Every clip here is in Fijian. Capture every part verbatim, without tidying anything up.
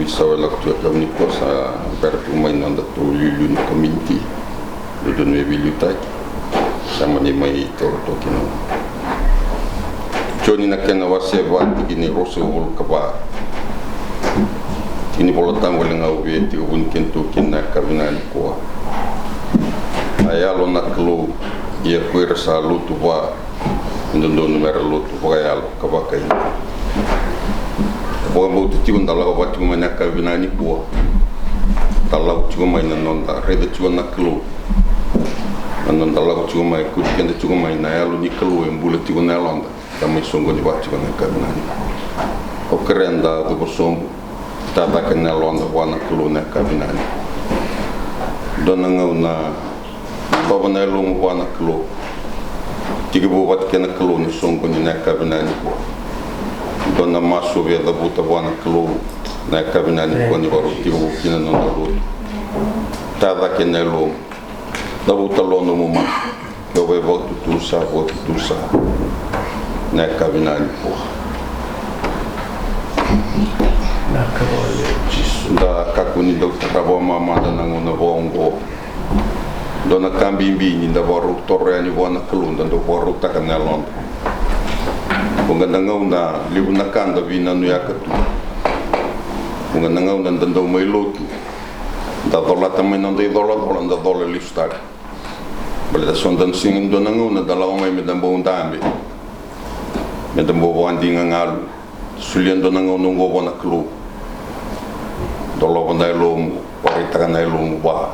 Sa wai lako tu e kau ni kosa, bera tu mai na noda tu liuliu ni community. Dodonu me veiliutaki. Sa mani mai toro toki na. Joni na kena wase va tikina e ruasagavulu ka va. Tikina iVola Tabu e liga au via tekivu ni kena tu kina na yakavi ni kua. A yalo na Kalou, ia ko ira sa lotu va, e dodonu mera lotu vakayalo ka vakaina. Vakabauta tiko da lako va tiko mai na yakavi ni kua. Da lako tiko mai na noda raica tiko na Kalou. Na noda lako tiko mai, kuti keda tiko mai na yalo ni Kalou e bula tiko na yaloda. Da mai soqoni va tiko na yakavi ni kua. Au kerea da cuva sobu. Tacake na yaloda vua na Kalou na yakavi ni kua. Dua na gauna Yacova na yalomu vua na Kalou. Tekivu vata kei na Kalou na soqoni na yakavi ni kua. Dua na masu via cavuta vua na Kalou na yakavi ni kua ni vakarau tekivu kina na noda lotu. Tacake na yalomu. Cavuta lo nomu masu. Ke o via vakatutusa, vakatutusa. Na yakavi ni kua. Da kakua ni dau tarava mamada na gauna vakaoqo. Dua na ka bibi ni da vakarau toro yani vua na Kalou, da dau vakarautaka na yaloda. Vuqa na gauna levu na ka da veinanuyaka tu. Vuqa na gauna da dau mai lotu, da colata mai na noda icolacola, da cola lesu tale. Baleta so da na sega ni dua na gauna da lako mai me da bau dabe, me da bau vakadigagalu. Solia dua na gauna oqo vua na Kalou. Dolava na yalomu, vakaraitaka na yalomu vua.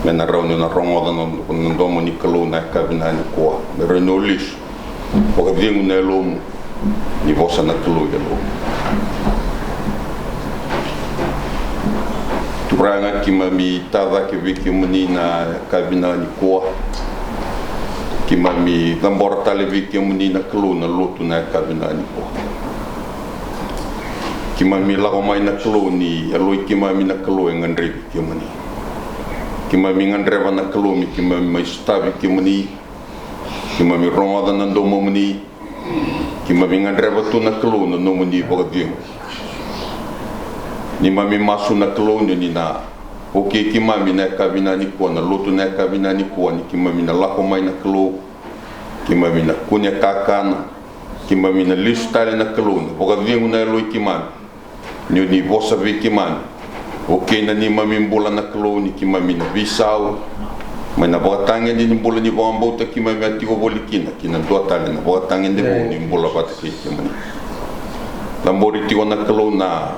Me na rawa ni o na rogoca na, na domo ni Kalou na yakavi ni kua. Me rawa ni o lesu. Vakacegu na yalomu. Ni vosa na Kalou e yalomu. Turaga, keimami tacake vei kemuni na yakavi ni kua. Keimami cabora tale vei kemuni na Kalou na lotu na yakavi ni kua. Keimami lako mai na Kalou ni yaloi keimami na Kalou e gadrevi kemuni. Keimami gadreva na Kalou me keimami mai sotavi kemuni. Keimami rogoca na domomuni. Keimami gadreva tu na Kalou na nomuni vakacegu. Neimami masu na Kalou ni o ni na vukei keimami na yakavi ni kua, na lotu na yakavi ni kua, ni keimami na lako mai na Kalou. Keimami na kune kakana. Keimami na lesu tale na Kalou, na vakacegu na yaloi keimami. Ni o ni vosa vei keimami. Vukei na neimami bula na Kalou ni keimami na veisau mai na vakatagede ni bula ni vakabauta keimami a tiko voli kina, ki na dua tale na vakatagede vou ni bula vata kei kemuni. Cabori tiko na Kalou na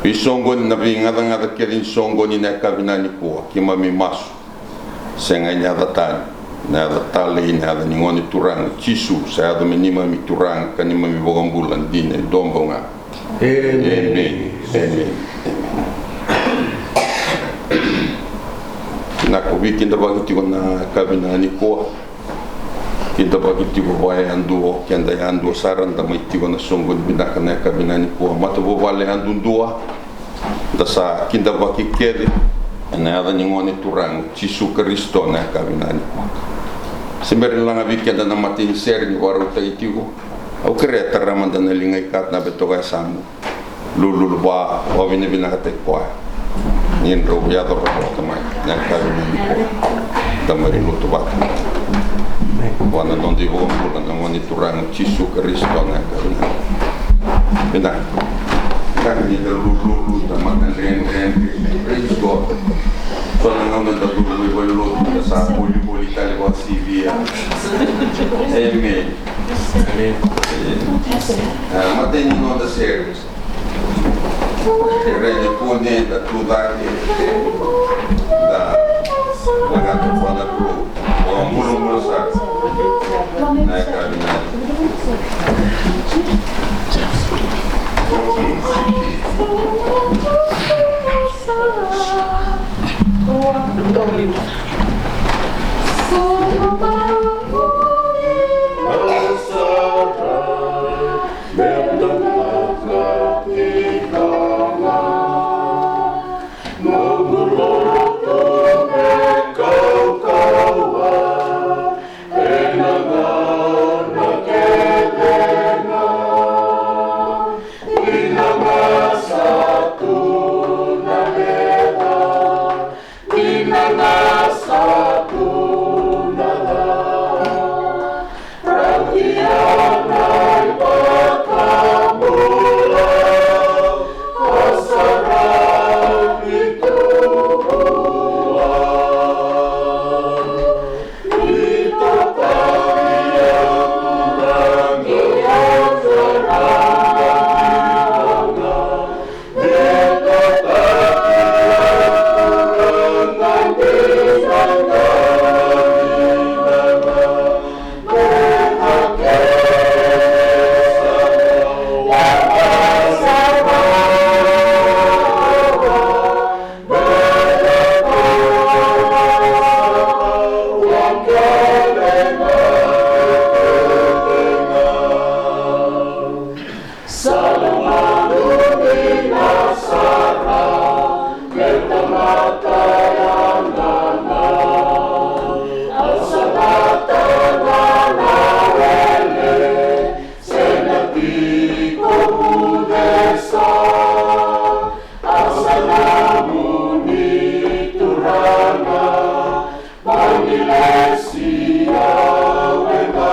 veisoqoni, na veigacagaca kece ni soqoni na yakavi ni kua, keimami masu. Sega ni yaca tani, na yaca talei, na yaca ni Gone Turaga o Jisu, sa yaco me neimami Turaga ka neimami iVakabula dina e dua bau ga. Emeni. Emeni. Emeni. Vinaka, veikidavaki tiko na yakavi ni kua. Kidavaki tiko vakayadua o keda yadua sara da mai tiko na soqoni vinaka na yakavi ni kua. Matavuvale yadudua. Da sa kidavaki kece ena yaca ni Gone Turaga o Jisu Karisito na yakavi ni kua. Se bera ni laga vei keda na matai-ni-sere ni vakarautaki tiko. Au kerea tara mada na liga i ka na vetoka e samu. Lululu va, vakavinavinakataki koya. Ni drau yaco rawa mai na yakavi ni kua. Da mai lotu vata. Vua na noda iVakabula na Gone Turaga o Jisu Karisito na yakavi ni kua. Vinaka. Vinaka ni da lululu, da matadredredre. Praise God. So na gauna da lululu i valenilotu, da sa volivoli tale vakasivia. Amen. Amen. A, matai ni noda sere. Rede kune, da tu cake. Da lagata vua na Kalou. Vakabulabulataka na yakavi ni Sa lomani na sara me tamata yadana. Au sa vata na wele, sega tiko vucesa. Au sa nomuni Turaga, mo ni lesia wega.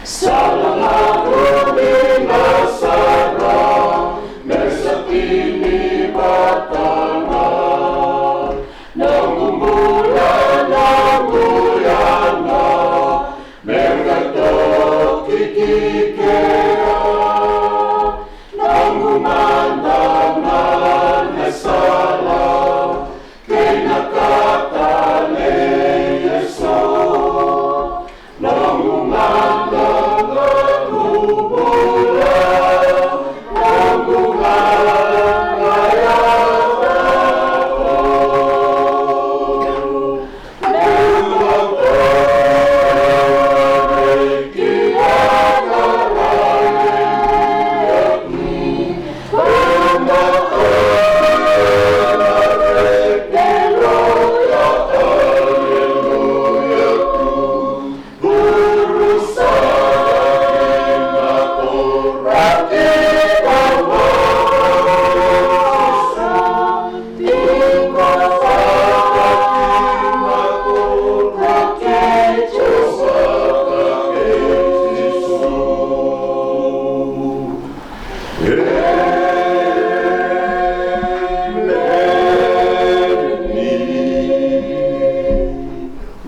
Sa lagani na sara me sa tini vata na noqu bula, noqu yaga me qai toki ki kea. Noqu mada na sala kei na ka talei eso. Noqu mada, noqu bula, noqu gaga yaga.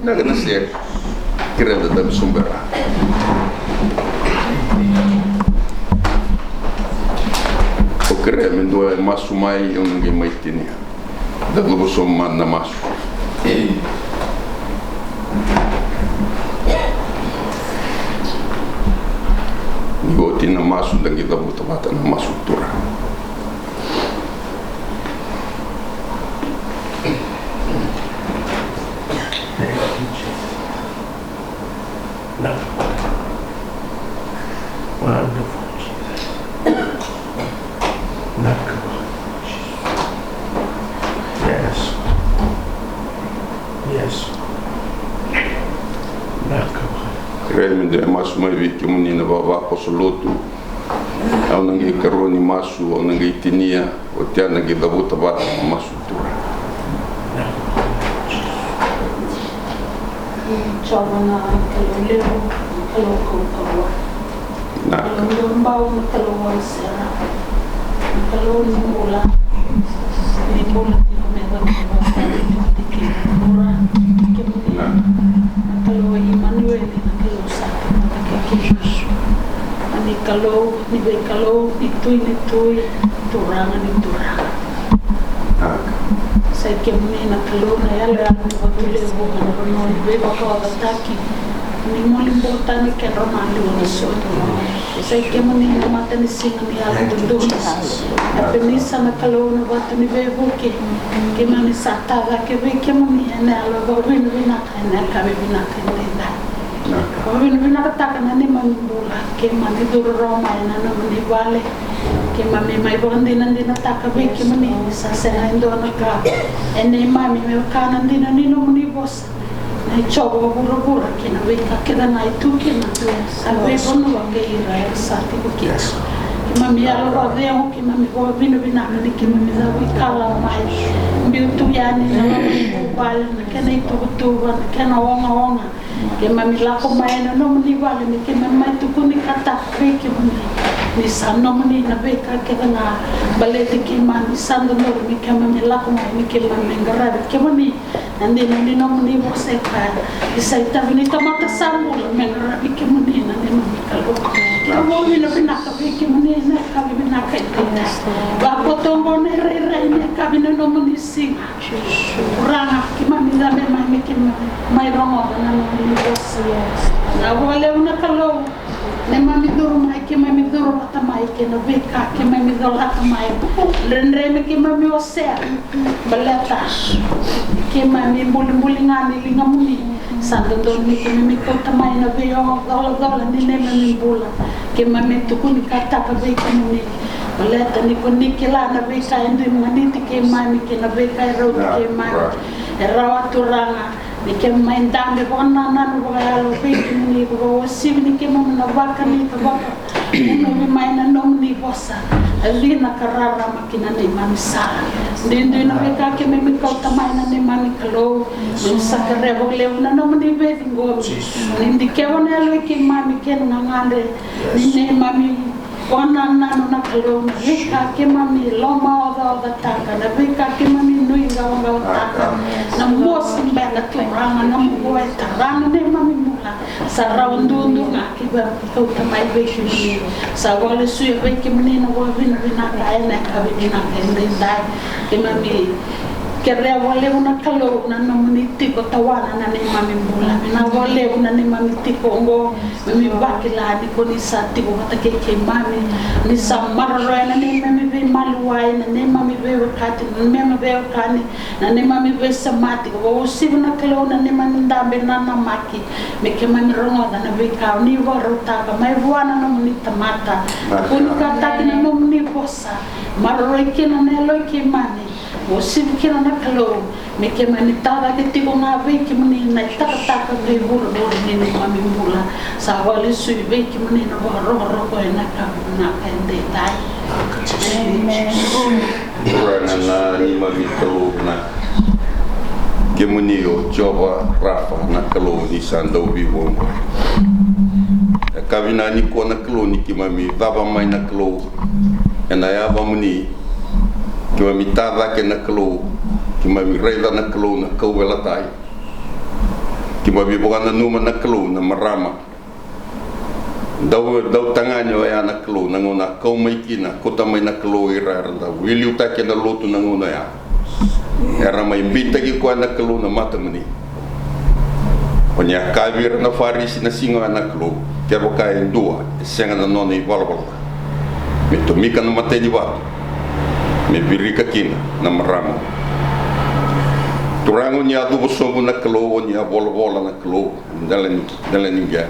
Vinaka na sere. Kerea da dabe sobu e ra. O kerea me dua e masu mai, au na qai mai tinia. Da cuva sobu mada na masu. Ni oti na masu, da qai cavuta vata na masu, Turaga. Wonderful Jesus. Vinaka. Yes. Yes. Vinaka. Kerea me dua e masu mai vei kemuni na ivavakoso lotu. Au na qai karua ni masu, au na qai tinia, oti au na qai cavuta vata na masu, Turaga. Jiova na Kalou levu, na Kalou kaukauwa. Na Kalou daubau, na Kalou au sera. Na Kalou ni bula. Ni bula tiko me cavuta vata na bula. Kemuni na Kalou Imanueli, na Kalou sa tu vata kei kemuni. Na ni Kalou ni veikalou, ni Tui ni tui, Turaga ni turaga. Sa i kemuni na Kalou na yaloyalo ni vatu levu, na vanua ni veivakaocataki, ni moli buka tani kedra maliwa na soto. Sa i kemuni na matanisiga ni yalododonu. Epenisa na Kalou na vatu ni veivuke. Keimami sa tacake vei kemuni ena yalo vakavinavinaka ena yakavi vinaka edaidai. Vakavinavinakataka na neimami bula, keimami curu rawa mai ena nomuni vale. Keimami mai vakadinadinataka vei kemuni ni sa sega e dua na ka e neimami me vaka na dina ni nomuni vosa. Na i Jiova vuravura kei na veika kece ga e tu kina, a veivanua kei ira era sa tiko kina. Keimami yalo vakacegu, keimami vakavinavinaka ni keimami cavuikalawa mai, biu tu yani na loma ni vuvale, na kena ituvatuva, na kena ogaoga, Keimami lako mai ena nomuni vale me keimami mai tukuni ka taka vei kemuni ni sa nomuni na veika kece ga. Baleti keimami sa dodonu me keimami lako mai me keimami qaravi kemuni. Na dina ni nomuni vosa e kaya ni sa itavi ni tamata sa bula me qaravi kemuni na neimami Kalou. Ia vakavinavinaka vei kemuni ena yakavi vinaka e dina. Vakoto oqo na irairai ni yakavi na nomuni siga. Turaga, keimami cabe mai me keimami mai rogoca na nomuni vosa. Na vakalevu na Kalou, neimami curu mai, keimami curu vata mai kei na veika keimami colata mai. Dredre me keimami osea. Baleta keimami bulibuli ga ni ligamuni. Sa dodonu me keimami kauta mai na veiyago colacola ni neimami bula. Keimami tukuni ka taka vei kemuni. Baleta ni ko ni kila na veika e dui ganiti keimami kei na veika e rauti keimami. E rawa Turaga me keimami dabe vakanananu vakayalo vei kemuni, vakauasivi ni keimami na vakani ka vaka Unovi mai na nomuni vosa, a cina ka rarama ki na neimami sala. Duidui na veika keimami kauta mai na neimami Kalou, ni sa kereva levu na nomuni veiciqomi. Ni dikeva na yalo i keimami kei na gagadre ni neimami vakanananu na Kalou, na veika keimami lomaocaocataka, na veika keimami nuiqawaqawataka, na mosi beka Turaga na maqoe tara na neimami bula. Sa rawa duadua ga keimami kauta mai vei kemuni. Sa vakalesuya vei kemuni na vakavinavinaka ena yakavi vinaka edaidai. Keimami kerea vakalevu na Kalou na nomuni tiko tawana na neimami bula. Vinaka vakalevu na neimami tiko oqo. Keimami vakila ni ko ni sa tiko vata kei keimami. Ni sa maroroya na neimami veimaliwai, na neimami veiwekati, na neimami veiwekani, na neimami veisemati, ka vakauasivi na Kalou na neimami dabe nanamaki me keimami rogoca na veika o ni vakarautaka mai vua na nomuni tamata. Ko ni kataki na nomuni vosa, maroroi kina na yalo i keimami, vakauasivi kina na Kalou me keimami tacake tiko ga vei kemuni na itakataka veivuravura ni neimami bula. Sa vakalesui vei kemuni na vakarokoroko ena yakavi vinaka edaidai. Emeni. Turaga na neimami Kalou vinaka. Kemuni o Jiova Rafa na Kalou ni sa dau veivakabulai. Yakavi vinaka nikua na Kalou ni keimami cava mai na Kalou ena yavamuni. Keimami tacake na Kalou, keimami raica na Kalou na kauveilatai. Keimami vakananuma na Kalou na marama dau, dau tagane oya na Kalou na gauna a kau mai kina, kauta mai na Kalou ira era dau veiliutaki ena lotu na gauna oya. Era mai beitaki koya na Kalou na matamuni. O ni a kaya vei ira na Farisi na siga oya na Kalou, kevaka e dua e sega na nona ivalavala ca, me tomika na matai ni vatu me virika kina na marama. Turaga, o ni a cuva sobu na Kalou, o ni a volavola na Kalou, dela ni, dela ni qele.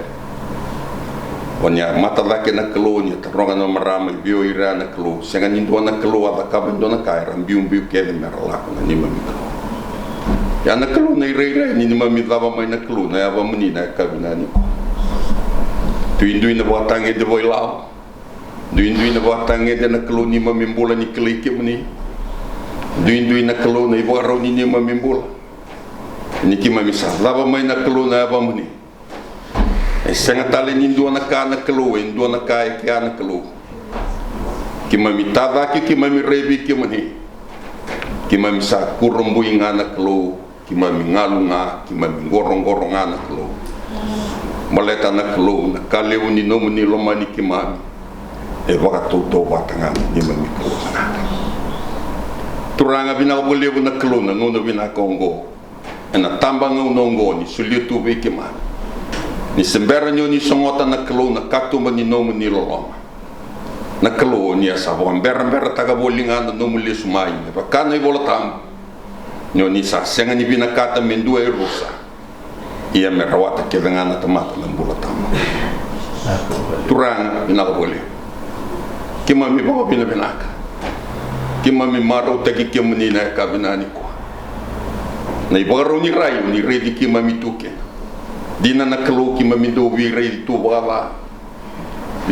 O ni a mata cake na Kalou, o ni a taroga na marama, e vei o ira na Kalou. Sega ni dua na Kalou a cakava e dua na ka, era biubiu kece me ra lako na neimami Kalou. Ia na Kalou na irairai ni neimami cava mai na Kalou na yavamuni na yakavi vinaka nikua. Duidui na vakatagede vakailavo. Duidui na vakatagede na Kalou ni neimami bula ni kilai kemuni. Duidui na Kalou na ivakarau ni neimami bula. Ni keimami sa cava mai na Kalou na yavamuni. E sega tale ni dua na ka na Kalou, e dua na ka e kea na Kalou. Keimami tacake, keimami rai vei kemuni. Keimami sa kurabui ga na Kalou, keimami galu ga, keimami qoroqoro ga na Kalou. Baleta na Kalou, na ka levu ni nomuni lomani keimami e vakatautauvata ga na neimami Kalou. Turaga, vinaka vakalevu na Kalou na gauna vinaka oqo. Ena tabagauna oqo ni solia tu vei keimami. Ni se bera ni o ni sogota na Kalou na katuba ni nomuni loloma. Na Kalou, o ni a sa vakaberaberataka voli ga na nomu lesu mai me vaka na iVola Tabu. Ni o ni sa sega ni vinakata me dua e rusa, ia me rawata kece ga na tamata na bula tabu. Turaga, vinaka vakalevu. Keimami vakavinavinaka. Keimami marautaki kemuni na yakavi vinaka nikua. Na ivakarau ni rai o ni raici keimami tu kina. Dina na Kalou, keimami dau veiraici tu vakaca.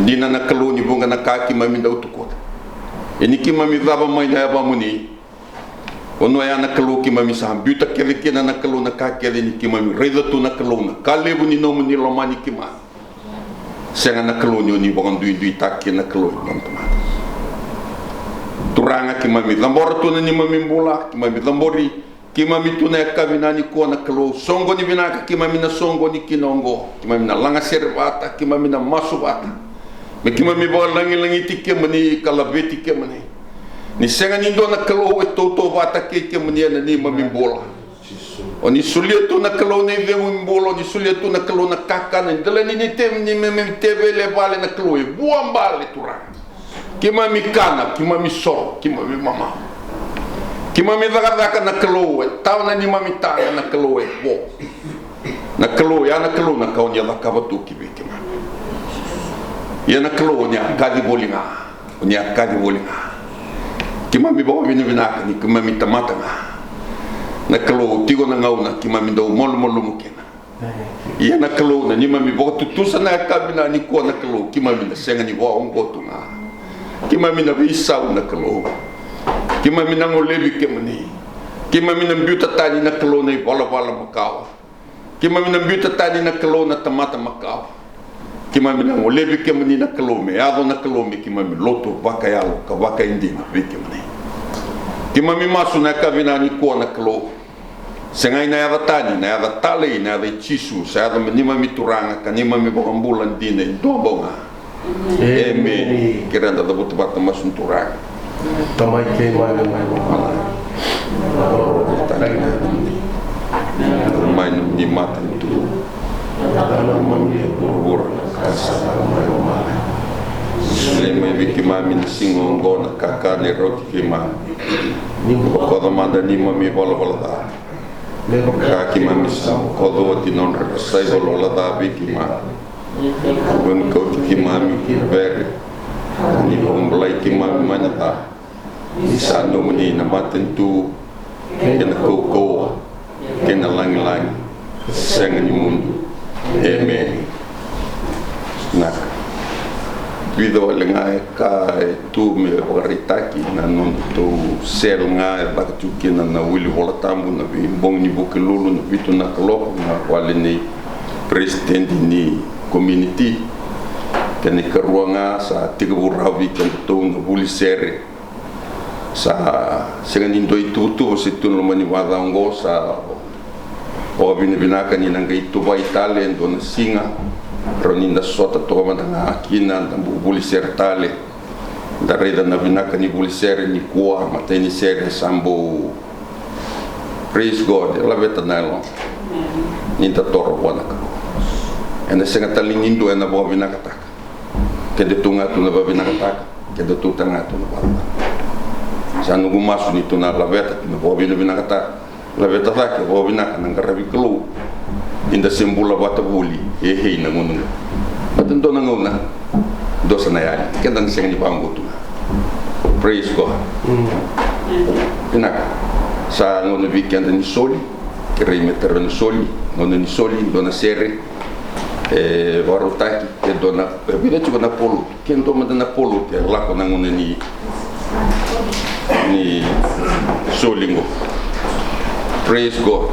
Dina na Kalou ni vuqa na ka keimami dau tukuta. Ia ni keimami cava mai na yavamuni, Vanua ya na Kalou keimami sa biuta kece kina na Kalou na ka kece ni keimami raica tu na Kalou na ka levu ni nomuni lomani keimami. Sega na Kalou ni oni vakaduiduitaki na Kalou e dua na tamata. Turaga keimami cabora tu na neimami bula, keimami cabori keimami tu na yakavi nikua na Kalou, soqoni vinaka keimami na soqoni kina oqo, keimami na lagasere vata, keimami na masu vata. Me keimami vakalagilagiti kemuni ka laveti kemuni. Ni sega ni dua na Kalou e tautauvata kei kemuni ena neimami bula. Oni solia tu na Kalou na icegu ni bula, oni solia tu na Kalou na kakana, ni dela ni ni teveli e vale na Kalou e vuabale Turaga. Keimami kana, keimami soro, keimami mamau. Keimami cakacaka na Kalou e tawa na neimami taga na Kalou e vo. Na Kalou ya na Kalou na ka oni a cakava tu ki vei keimami. Ia na Kalou oni a kaci voli ga, oni a kaci voli ga. Keimami vakavinavinaka ni keimami tamata ga. Na Kalou tiko na gauna keimami dau malumalumu kina. Ia na Kalou na neimami vakatutusa na yakavi nikua na Kalou keimami na sega ni vakaoqo tu ga. Keimami na veisau na Kalou. Keimami na golevi kemuni. Keimami na biuta tani na Kalou na ivalavala makawa. Keimami na biuta tani na Kalou na tamata makawa. Keimami na golevi kemuni na Kalou me yaco na Kalou me keimami lotu vakayalo ka vakaidina vei kemuni. Keimami masu na yakavi nikua na Kalou. Segai na yaca tani, na yaca talei, na yaca i Jisu, sa yaca me neimami Turaga ka neimami Vakabula dina e dua bau ga. Emeni. Kerea da cavuta vata masu na Turaga. Tamai keimami mai lomalagi. Mai nomuni matanitu. Vuravura ka sa mai lomalagi. Solia mai vei keimami na siga oqo na kakana e rauti keimami. Ni bokoca mada neimami valavala ca. Me vaka keimami sa bokoca oti na nodra sa ivalavala ca vei keimami. Ni kauti keimami ki na vere. Ni vakabulai keimami mai na ca. Ni sa nomuni na matanitu, kei na kaukauwa, kei na lagilagi, sega ni mudu. Emeni. Na vica wale ga e ka e tu me vakaraitaki na nodatou sere ga e caka tiko kina na wili Vola Tabu na veibogi ni Vukelulu na vitu na kaloko na vale nei president ni community. Kena ikarua ga sa tekivu rawa vei kedatou na vuli sere. Sa sega ni dua ituvatuva se tu na loma ni vakaca oqo, sa vakavinavinaka ni na qai tuvai tale e dua na siga. Rawa ni da sota toka mada ga kina da bau vuli sere tale. Da raica na vinaka ni vuli sere nikua, matai ni sere sa bau. Praise God, e laveta na yalo. Ni da toro vua na Kalou. Ena sega tale ni dua ena vakavinakataka. Keda tu ga tu na vakavinakataka, keda tu tale ga tu na vakavinakataka. Sa noqu masu ni tu na laveta kei na vakavinavinakataka. Laveta cake vakavinaka na qaravi Kalou. Ni da se bula vata voli e hei na gauna qo. Baleta dua na gauna dua sa na yali, keda na sega ni vaqo tu ga. Praise God. Vinaka. Sa gauna vei keda ni soli. Kerei me tara na soli, gauna ni soli, dua na sere e vakarautaki, e dua na, e vica tiko na polo, ke dua mada na polo, ke lako na gauna ni, ni soli qo. Praise God.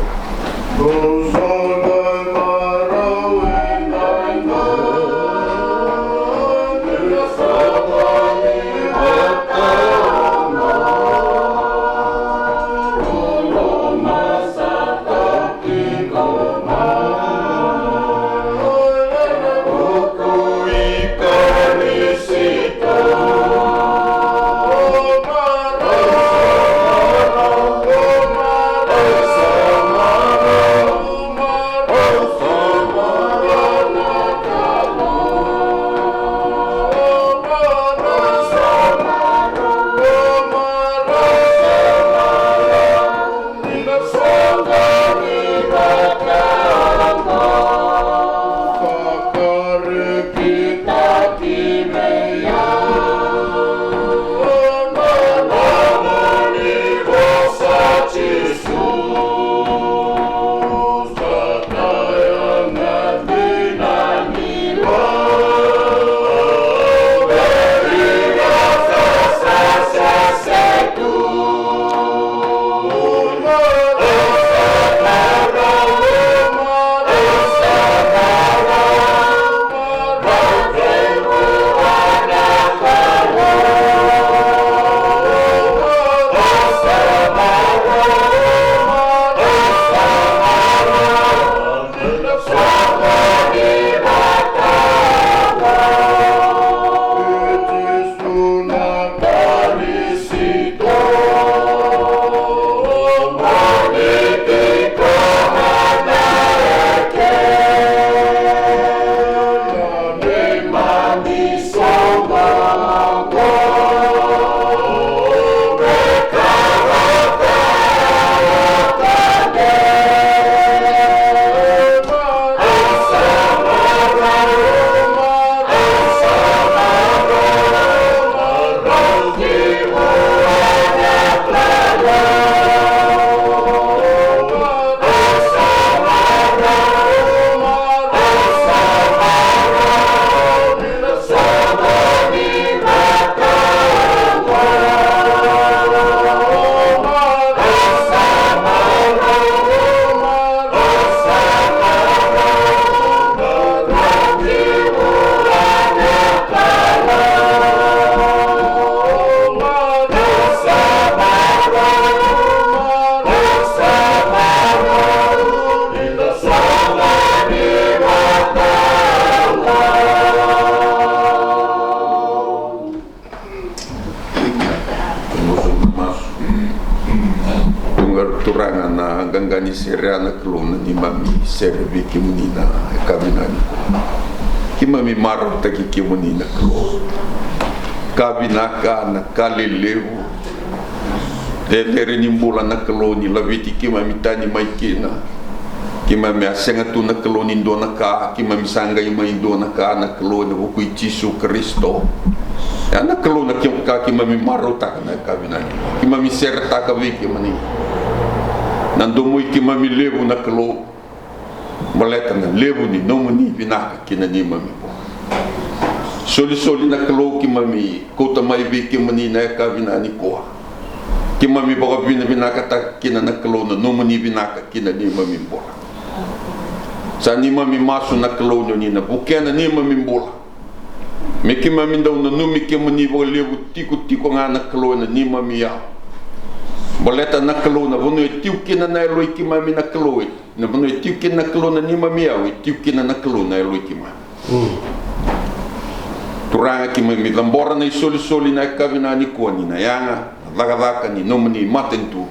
Sere ya na Kalou na neimami sere vei kemuni na yakavi nikua. Keimami marautaki kemuni na Kalou. Ka vinaka na ka lelevu. Cecere ni bula na Kalou ni laveti keimami tani mai kina. Keimami a sega tu na Kalou ni dua na ka, keimami sa qai mai dua na ka na Kalou ena vuku i Jisu Karisito. Ya na Kalou na ke-, ka keimami marautaka na yakavi nikua. Keimami seretaka vei kemuni na domo i keimami levu na Kalou. Baleta na levu ni nomuni vinaka kina neimami bula. Solisoli na Kalou keimami kauta mai vei kemuni na yakavi nikua. Keimami vakavinavinakataka kina na Kalou na nomuni vinaka kina neimami bula. Sa neimami masu na Kalou ni oni na vukea na neimami bula. Me keimami dau nanumi kemuni vakalevu tikotiko ga na Kalou ena neimami yau. Baleta na Kalou na vanua e tiko kina na yalo i keimami na Kalou e, na vanua e tiko kina na Kalou na neimami yau, e tiko kina na Kalou na yalo i keimami. Mm. Turaga keimami cabora na isolisoli na yakavi nikua ni na yaga, na cakacaka ni nomuni matanitu.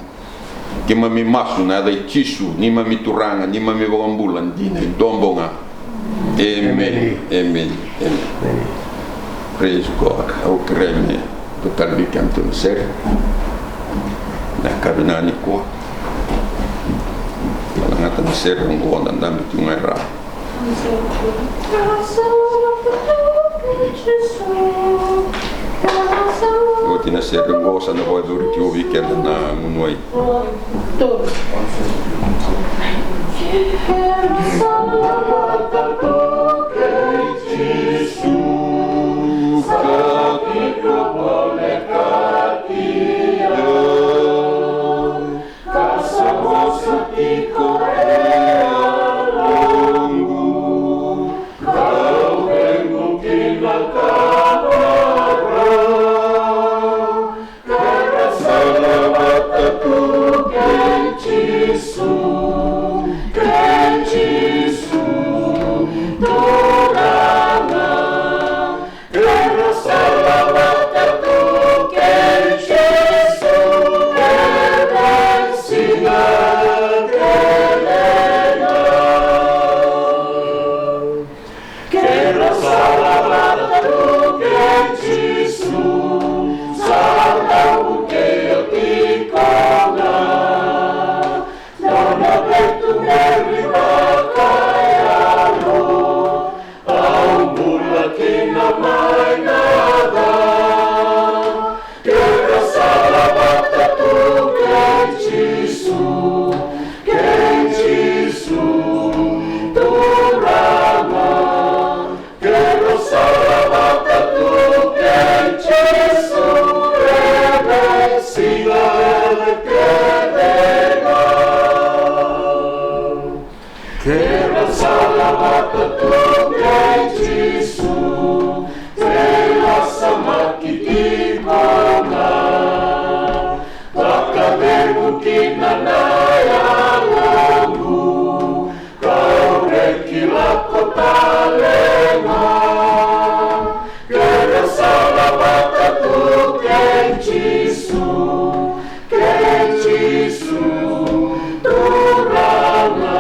Keimami masu na yaca i Jisu, neimami Turaga, neimami Vakabula, dina e dua bau ga. Emeni. Emeni. Emeni. Emeni. Praise God. Au kerea me dua tale vei kedatou na sere na yakavi nikua. Lagata na sere oqo, da dabe tu ga e ra. Oti na sere oqo sa na vakayacori tiko vei keda na gunu wai. Ka sa vosa tiko e yaloqu, kau veivuke na ka mara. Kera sala vata tu kei Jisu, kei Jisu, Turaga. Kera sala vata tu kei Jisu, ena siga kece ga. Kera sala vata tu kei Jisu, sa dau vukei au tiko ga. Nona veitumeri vakayalo, au bula kina mai na ca. Kera sala vata tu kei Jisu, kei Jisu, Turaga. Kera sala vata tu kei Jisu, ena siga kece ga. Kera sala vata tu kei Jisu, kei na samaki tiko ga. Vakacegu kina na yaloqu, kau reki lako tale ga. Kera sala vata tu kei Jisu, kei Jisu, Turaga.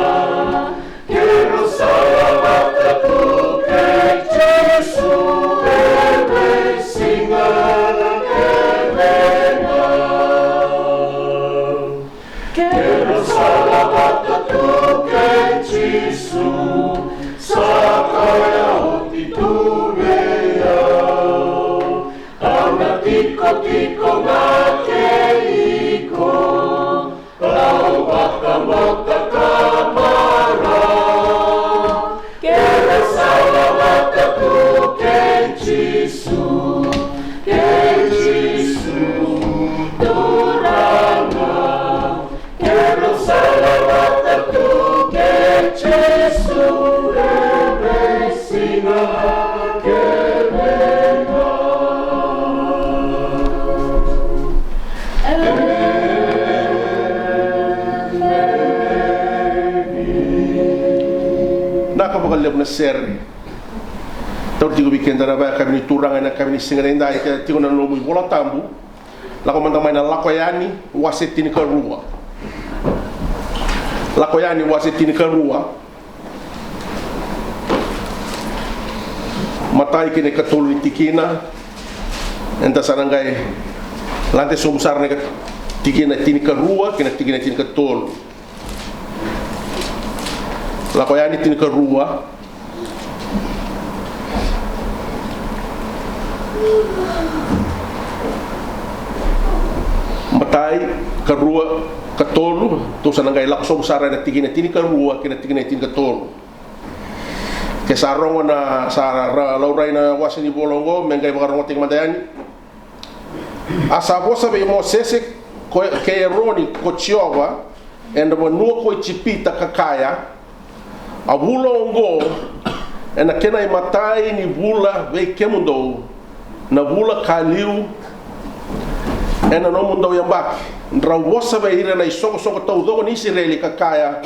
Kera sala vata tu kei Jisu, ena siga kece ga. Kera sala vata tu kei Jisu, sa kaya oti tu vei au. Au na tikotiko ga kei iko, au vakabauta ka mara. Kera sala vata tu kei Jisu, kei Jisu, Turaga. Kera sala vata tu kei Jisu, ena siga kece ga. Emeni. Vinaka vakalevu na sere. Tauri tiko vei keda na vakayakavi ni Turaga ena yakavi ni siga nidai, ke tiko na nomu iVola Tabu. Lako mada mai na Lako Yani, wase tinikarua. Lako Yani wase tinikarua, matai kei na ikatolu ni tikina. Eda sa na qai lade sobu sara na ika-, tikina tinikarua kei na tikina tinikatolu. Lako Yani tinikarua, matai, karua, katolu. Tou sa na qai lako sobu sara ena tikina tinikarua kei na tikina tinikatolu. Ke sa rogo na, sa ra-, laurai na wase ni vola oqo, me qai vakarogotaki mada yani. A sa vosa vei Mosese ko, kei Eroni ko Jiova ena vanua ko Ijipita, ka kaya, a vula oqo ena kena imatai ni vula vei kemudou, na vula ka liu ena nomudou yabaki, drau vosa vei ira na isoqosoqo taucoko ni Isireli, ka kaya,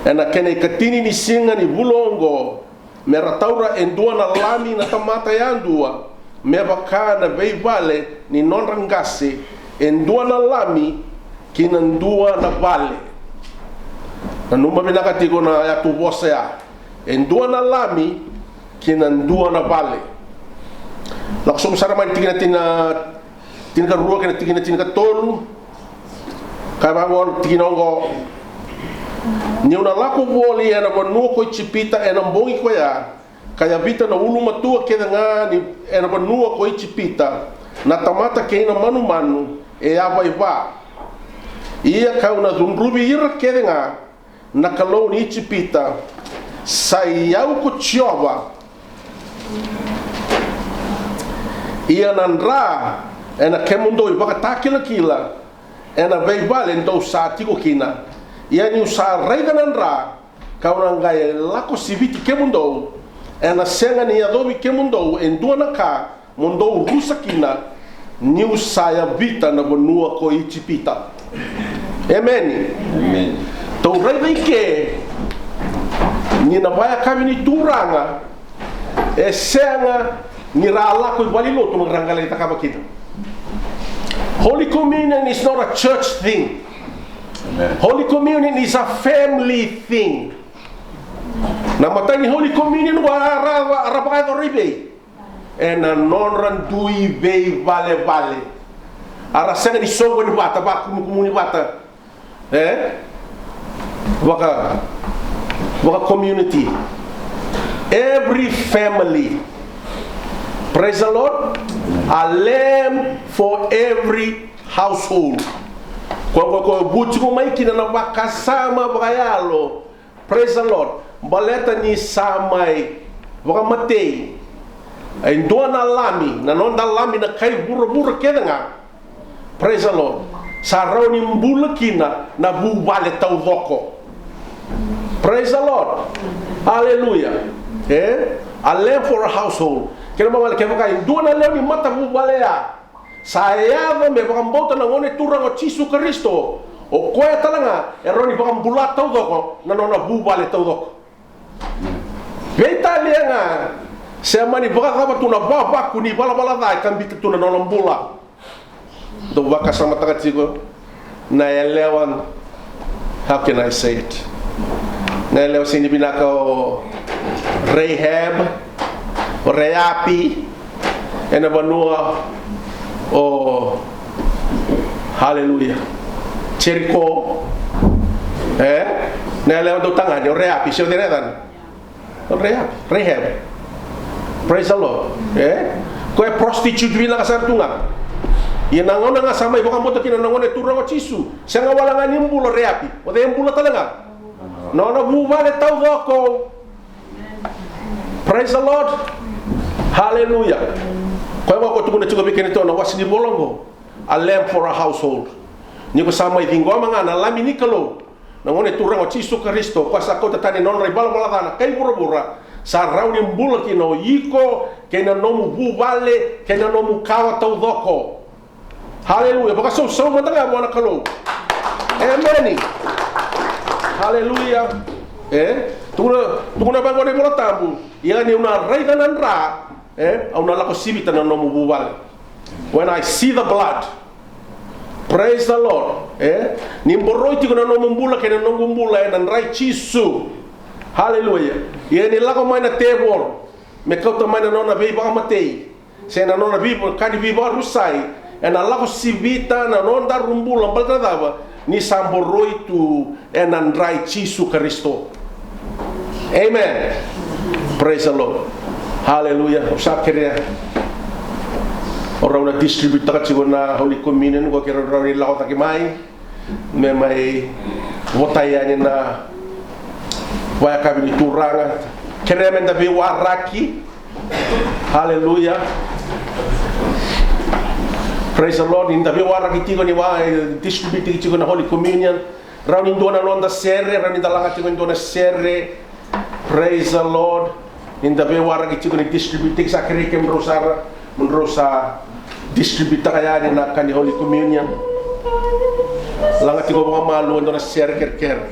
ena kena ikatini ni siga ni vula oqo, me ra taura e dua na lami na tamata yadua, me vaka na veivale ni nodra qase, e dua na lami ki na dua na vale. Nanuma vinaka tiko na yatu vosa ya, e dua na lami ki na dua na vale. Lako sobu sara mai na tikina tina-, tinikarua kei na tikina tinikatolu. Ka vaqo na tikina oqo: Niu na lako voli ena vanua ko Ijipita ena bogi koya, ka yavita na ulumatua kece ga ni ena vanua ko Ijipita, na tamata kei na manumanu e yavaiva. Ia kau na cudruvi ira kece ga na kalou ni Ijipita. Sa i au ko Jiova. Ia na dra ena kemudou ivakatakilakila ena veivale dou sa tiko kina. Ia niu sa raica na dra, kau na qai lako siviti kemudou. Ena sega ni yacovi kemudou e dua na ka mo dou rusa kina, niu sa yavita na vanua ko Ijipita. Emeni. Emeni. Tou raica i ke ni na vakayakavi ni Turaga, e sega ni ra lako i valenilotu me ra qai lai cakava kina. Holy Communion is not a church thing. Amen. Holy Communion is a family thing. Na imatai ni Holy Communion, a ra, ra, ra vakayacora i vei? Ena nodra dui veivalevale. A ra sega ni soqoni vata, vakumukumuni vata. E? Vaka, vaka community. Every family. Praise the Lord. A lamb for every household. Ko, ko, ko vuci ko mai kina na vakasama vakayalo. Praise the Lord. Baleta ni sa mai vakamatei e dua na lami, na noda lami na kai vuravura kece ga. Praise the Lord. Sa rawa ni bula kina na vuvale taucoko. Praise the Lord. Hallelujah. E? A lamb for a household. Kena ibalebale kevaka e dua na lewe ni matavuvale ya sa yaco me vakabauta na Gone Turaga o Jisu Karisito, o koya tale ga e rawa ni vakabula taucoko na nona vuvale taucoko. Veitalia ga se mani vakacava tu na vavaku ni valavala ca e kabita tu na nona bula. Dou vakasamataka tiko na yalewa, how can I say it? Na yalewa sega ni vinaka, o Rahab, o Reapi, ena vanua o, haleluya, Jeriko. E? Na yalewa dau tagane, o Reapi, se o cei na yacana? Rahab, Rahab. Praise the Lord. E? Ko e prostitute vinaka sara tu ga. Ia na gauna ga sa mai vakabauta kina na Gone Turaga o Jisu, sega wale ga ni bula o Reapi. O cei e bula tale ga? Nona vuvale taucoko. Praise the Lord. Hallelujah. Koya ga ko tukuna tiko vei keda na wase ni vola oqo. A lamb for a household. Ni ko sa mai ciqoma ga na Lami ni Kalou, na Gone Turaga o Jisu Karisito, ko sa kauta tani na nodra ivalavala ca na kai vuravura, sa rawa ni bula kina o iko kei na nomu vuvale kei na nomu kawa taucoko. Haleluya. Vakasausau mada ga vua na Kalou. Emeni. Haleluya. E? Tukuna, tukuna vaqo na iVola Tabu: Ia niu na raica na dra, e, au na lako sivita na nomu vuvale. When I see the blood, Praise the Lord. E? Ni boroi tiko na nomu bula kei na noqu bula ena dra i Jisu. Haleluya. Ia ni lako mai na tevoro me kauta mai na nona veivakamatei se na nona veiva-, ka ni veivakarusai, ena lako sivita na nodaru bula. Baleta na cava? Ni sa boroi tu ena dra i Jisu Karisito. Amen. Praise the Lord. Haleluya. Au sa kerea o rau na distribute-taka tiko na Holy Communion, ko keirau ni lako cake mai me mai votai yani na vakayakavi ni Turaga. Kerea me da veiwaraki. Haleluya. Praise the Lord. Ni da veiwaraki tiko ni va, e, distribute tiko na Holy Communion. Rawa ni dua na noda sere, rawa ni da laga tiko e dua na sere. Praise the Lord. Ni da veiwaraki tiko ni distribute tiko, sa kerei kemudrau sara mo drau sa distribute-taka yani na ka ni Holy Communion. Laga tiko vakamalua e dua na sere kerekere.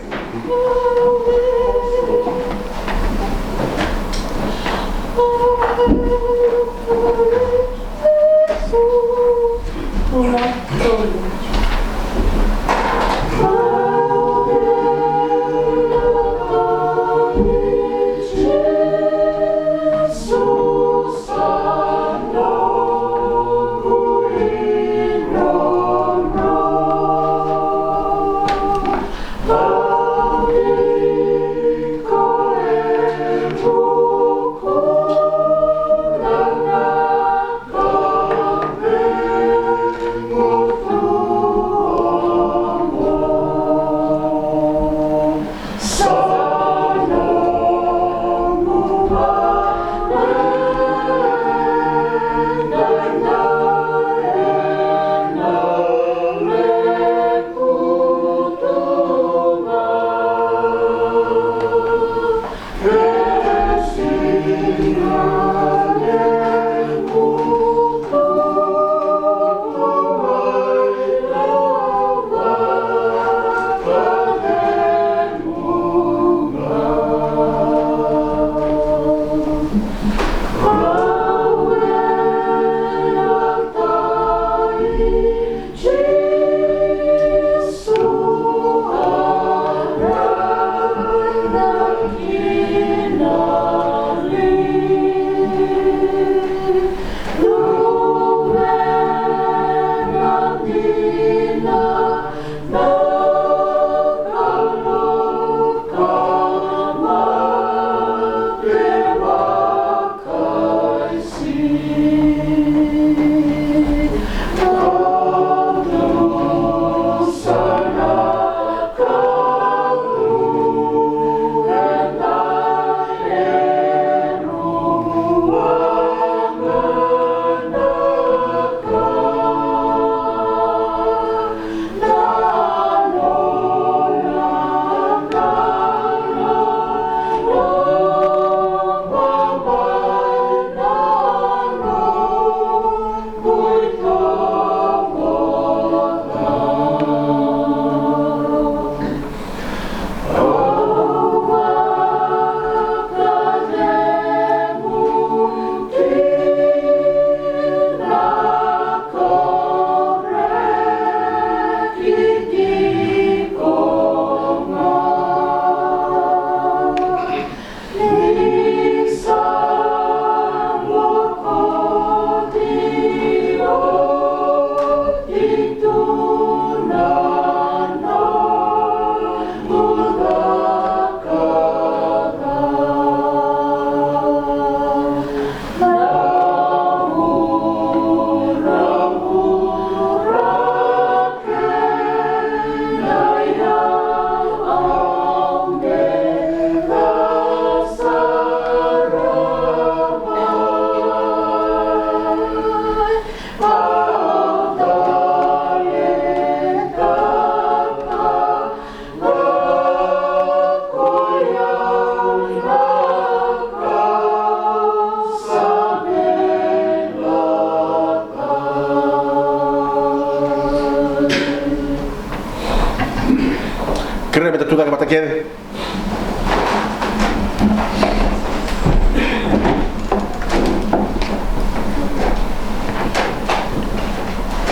Kerea me da tucake vata kece.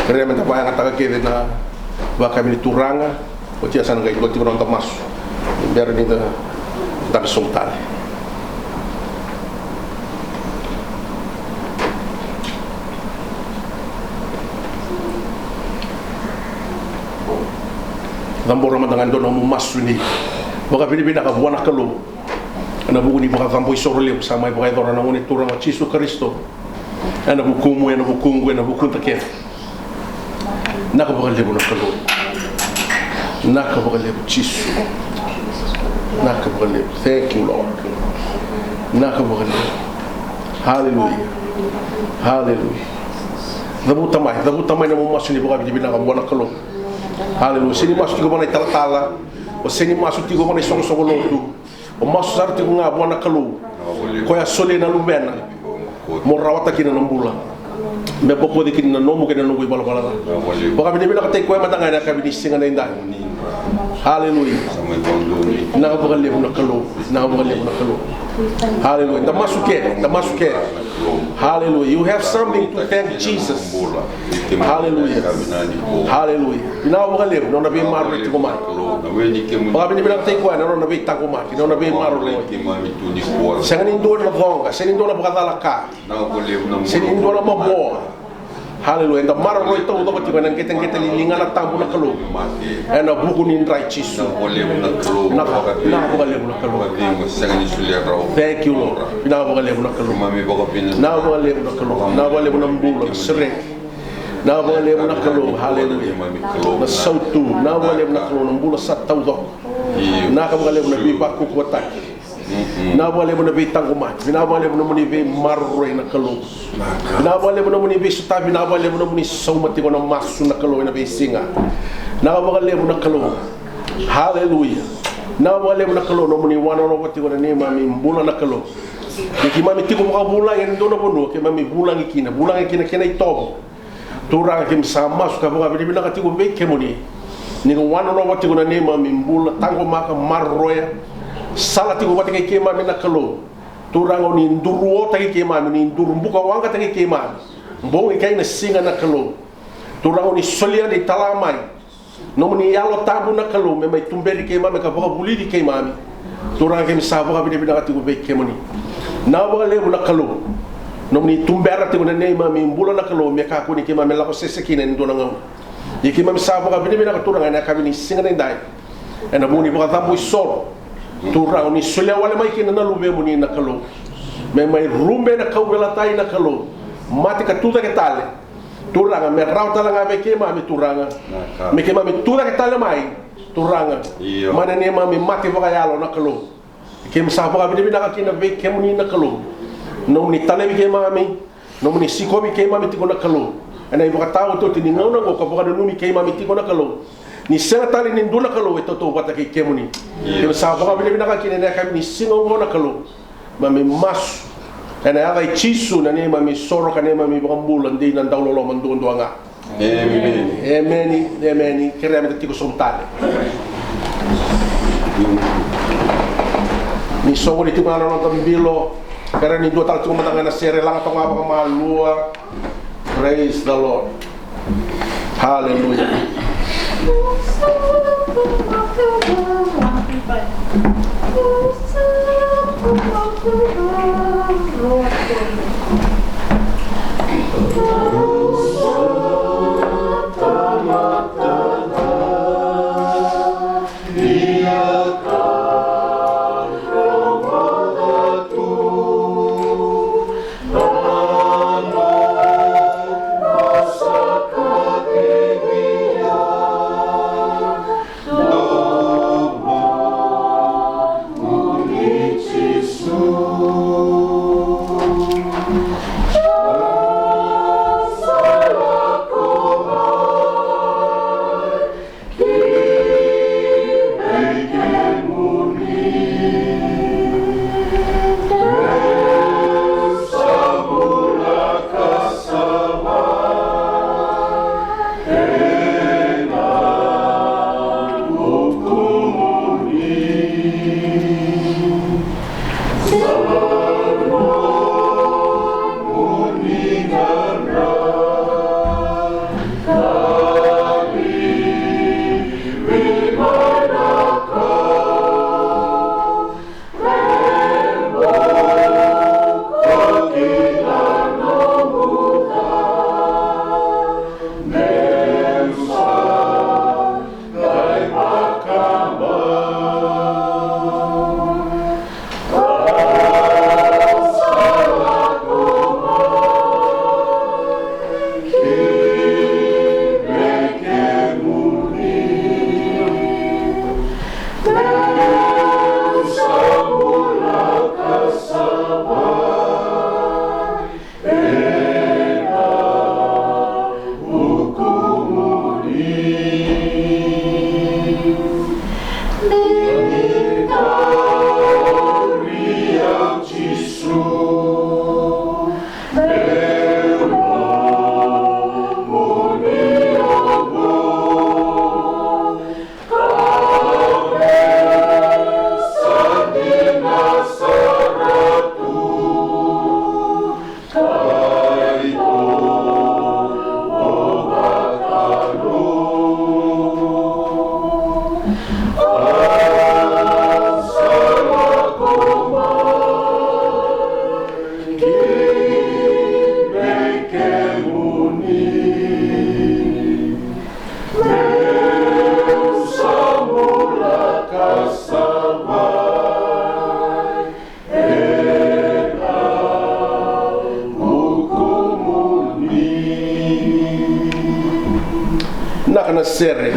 Kerea me da vakayagataka kece na Vakavinavinaka Turaga, oti ya sa na qai dua tiko na noda masu. Bera ni da dabe sobu tale. Cabora mada ga e dua na nomu masu ni vakavinavinaka vua na Kalou. Ena vuku ni vakacabo isoro levu sa mai vakayacora na Gone Turaga o Jisu Karisito. Ena vukumu, ena vukuqu, ena vukuda kece. Vinaka vakalevu na Kalou. Vinaka vakalevu Jisu. Vinaka vakalevu. Thank you, Lord. Vinaka vakalevu. Hallelujah. Hallelujah. Cavuta mai, cavuta mai na nomu masu ni vakavinavinaka vua na Kalou. Hallelujah. Se ni masu tiko vua na italatala. O se ni masu tiko vua na isoqosoqo lotu. O masu sara tiko ga vua na Kalou. Koya solia na Luvena mo rawata kina na bula, me bokoci kina na nomu kei na noqu ivalavala ca. Vakavinavinakataki koya mada ga ena yakavi ni siga nidai. Haleluya. Vinaka vakalevu na Kalou. Vinaka vakalevu na Kalou. Haleluya. Da masu kece, da masu kece. Haleluya. You have something to thank Jesus. Haleluya. Haleluya. Vinaka vakalevu na nona veimaroroi tiko mai. Vakavinavinakataki koya na nona veitaqomaki, na nona veimaroroi. Sega ni dua na coqa, sega ni dua na vakacalaka, sega ni dua na mavoa. Haleluya. Eda maroroi taucoko tiko ena qeteqete ni Ligana Tabu na Kalou. Ena vuku ni dra i Jisu. Vinaka vakalevu na Kalou. Thank you, Lord. Vinaka vakalevu na Kalou. Vinaka vakalevu na Kalou. Vinaka vakalevu na bula, na sereki. Vinaka vakalevu na Kalou. Haleluya. Na sautu. Vinaka vakalevu na Kalou, na bula sa taucoko. Vinaka vakalevu na veivakaukauwataki. Vinaka vakalevu na veitaqomaki. Vinaka vakalevu nomuni veimaroroi na Kalou. Vinaka vakalevu nomuni veisotavi. Vinaka vakalevu nomuni sauma tiko na masu na Kalou ena veisiga. Vinaka vakalevu na Kalou. Haleluya. Vinaka vakalevu na Kalou nomuni wanonova tiko na neimami bula na Kalou. Ni keimami tiko vakavulagi ena dua na vanua, keimami vulagi kina, vulagi kina kena itovo. Turaga, keimami sa masu ka vakavinavinaka tiko vei kemuni. Ni ko wanonova tiko na neimami bula, taqomaka, maroroya. Sala tiko vata kei keimami na Kalou. Turaga, o ni duruotaki keimami, ni duru bukawaqataki keimami. Bogi kei na siga na Kalou. Turaga, o ni solia ni tala mai nomuni Yalo Tabu na Kalou me mai tuberi keimami ka vakavulici keimami. Turaga, keimami sa vakavinavinaka tiko vei kemuni. Vinaka vakalevu na Kalou. Nomuni tubera tiko na neimami bula na Kalou me kakua ni keimami lako sese kina ena dua na gauna. Ia keimami sa vakavinavinaka Turaga ena yakavi ni siga nidai. Ena vuku ni vakacabo isoro. Turaga, o ni solia wale mai kina na Luvemuni na Kalou. Me mai rube na kauveilatai na Kalou. Mate ka tucake tale. Turaga, me rawa tale ga vei keimami Turaga. Me keimami tucake tale mai Turaga. Mai na neimami mate vakayalo na Kalou. Keimami sa vakavinavinaka kina vei kemuni na Kalou. Nomuni talevi keimami, nomuni sikovi keimami tiko na Kalou. Ena ivakataotioti ni gauna oqo ka vakananumi keimami tiko na Kalou. Ni sega tale ni dua na Kalou e tautauvata kei kemuni. Keimami sa vakavinavinaka kina ena yakavi ni siga oqo na Kalou. Mami masu ena yaca i Jisu na neimami soro ka neimami vakabula dei na dauloloma duadua ga. Emeni. Emeni, emeni. Kerea meda tiko sobu tale. Ni soqoni tiko ga na noda bilo. Kerea ni dua tale tiko mada ga na sere, laga toka ga vakamalua. Praise the Lord. Hallelujah. Naka na sere.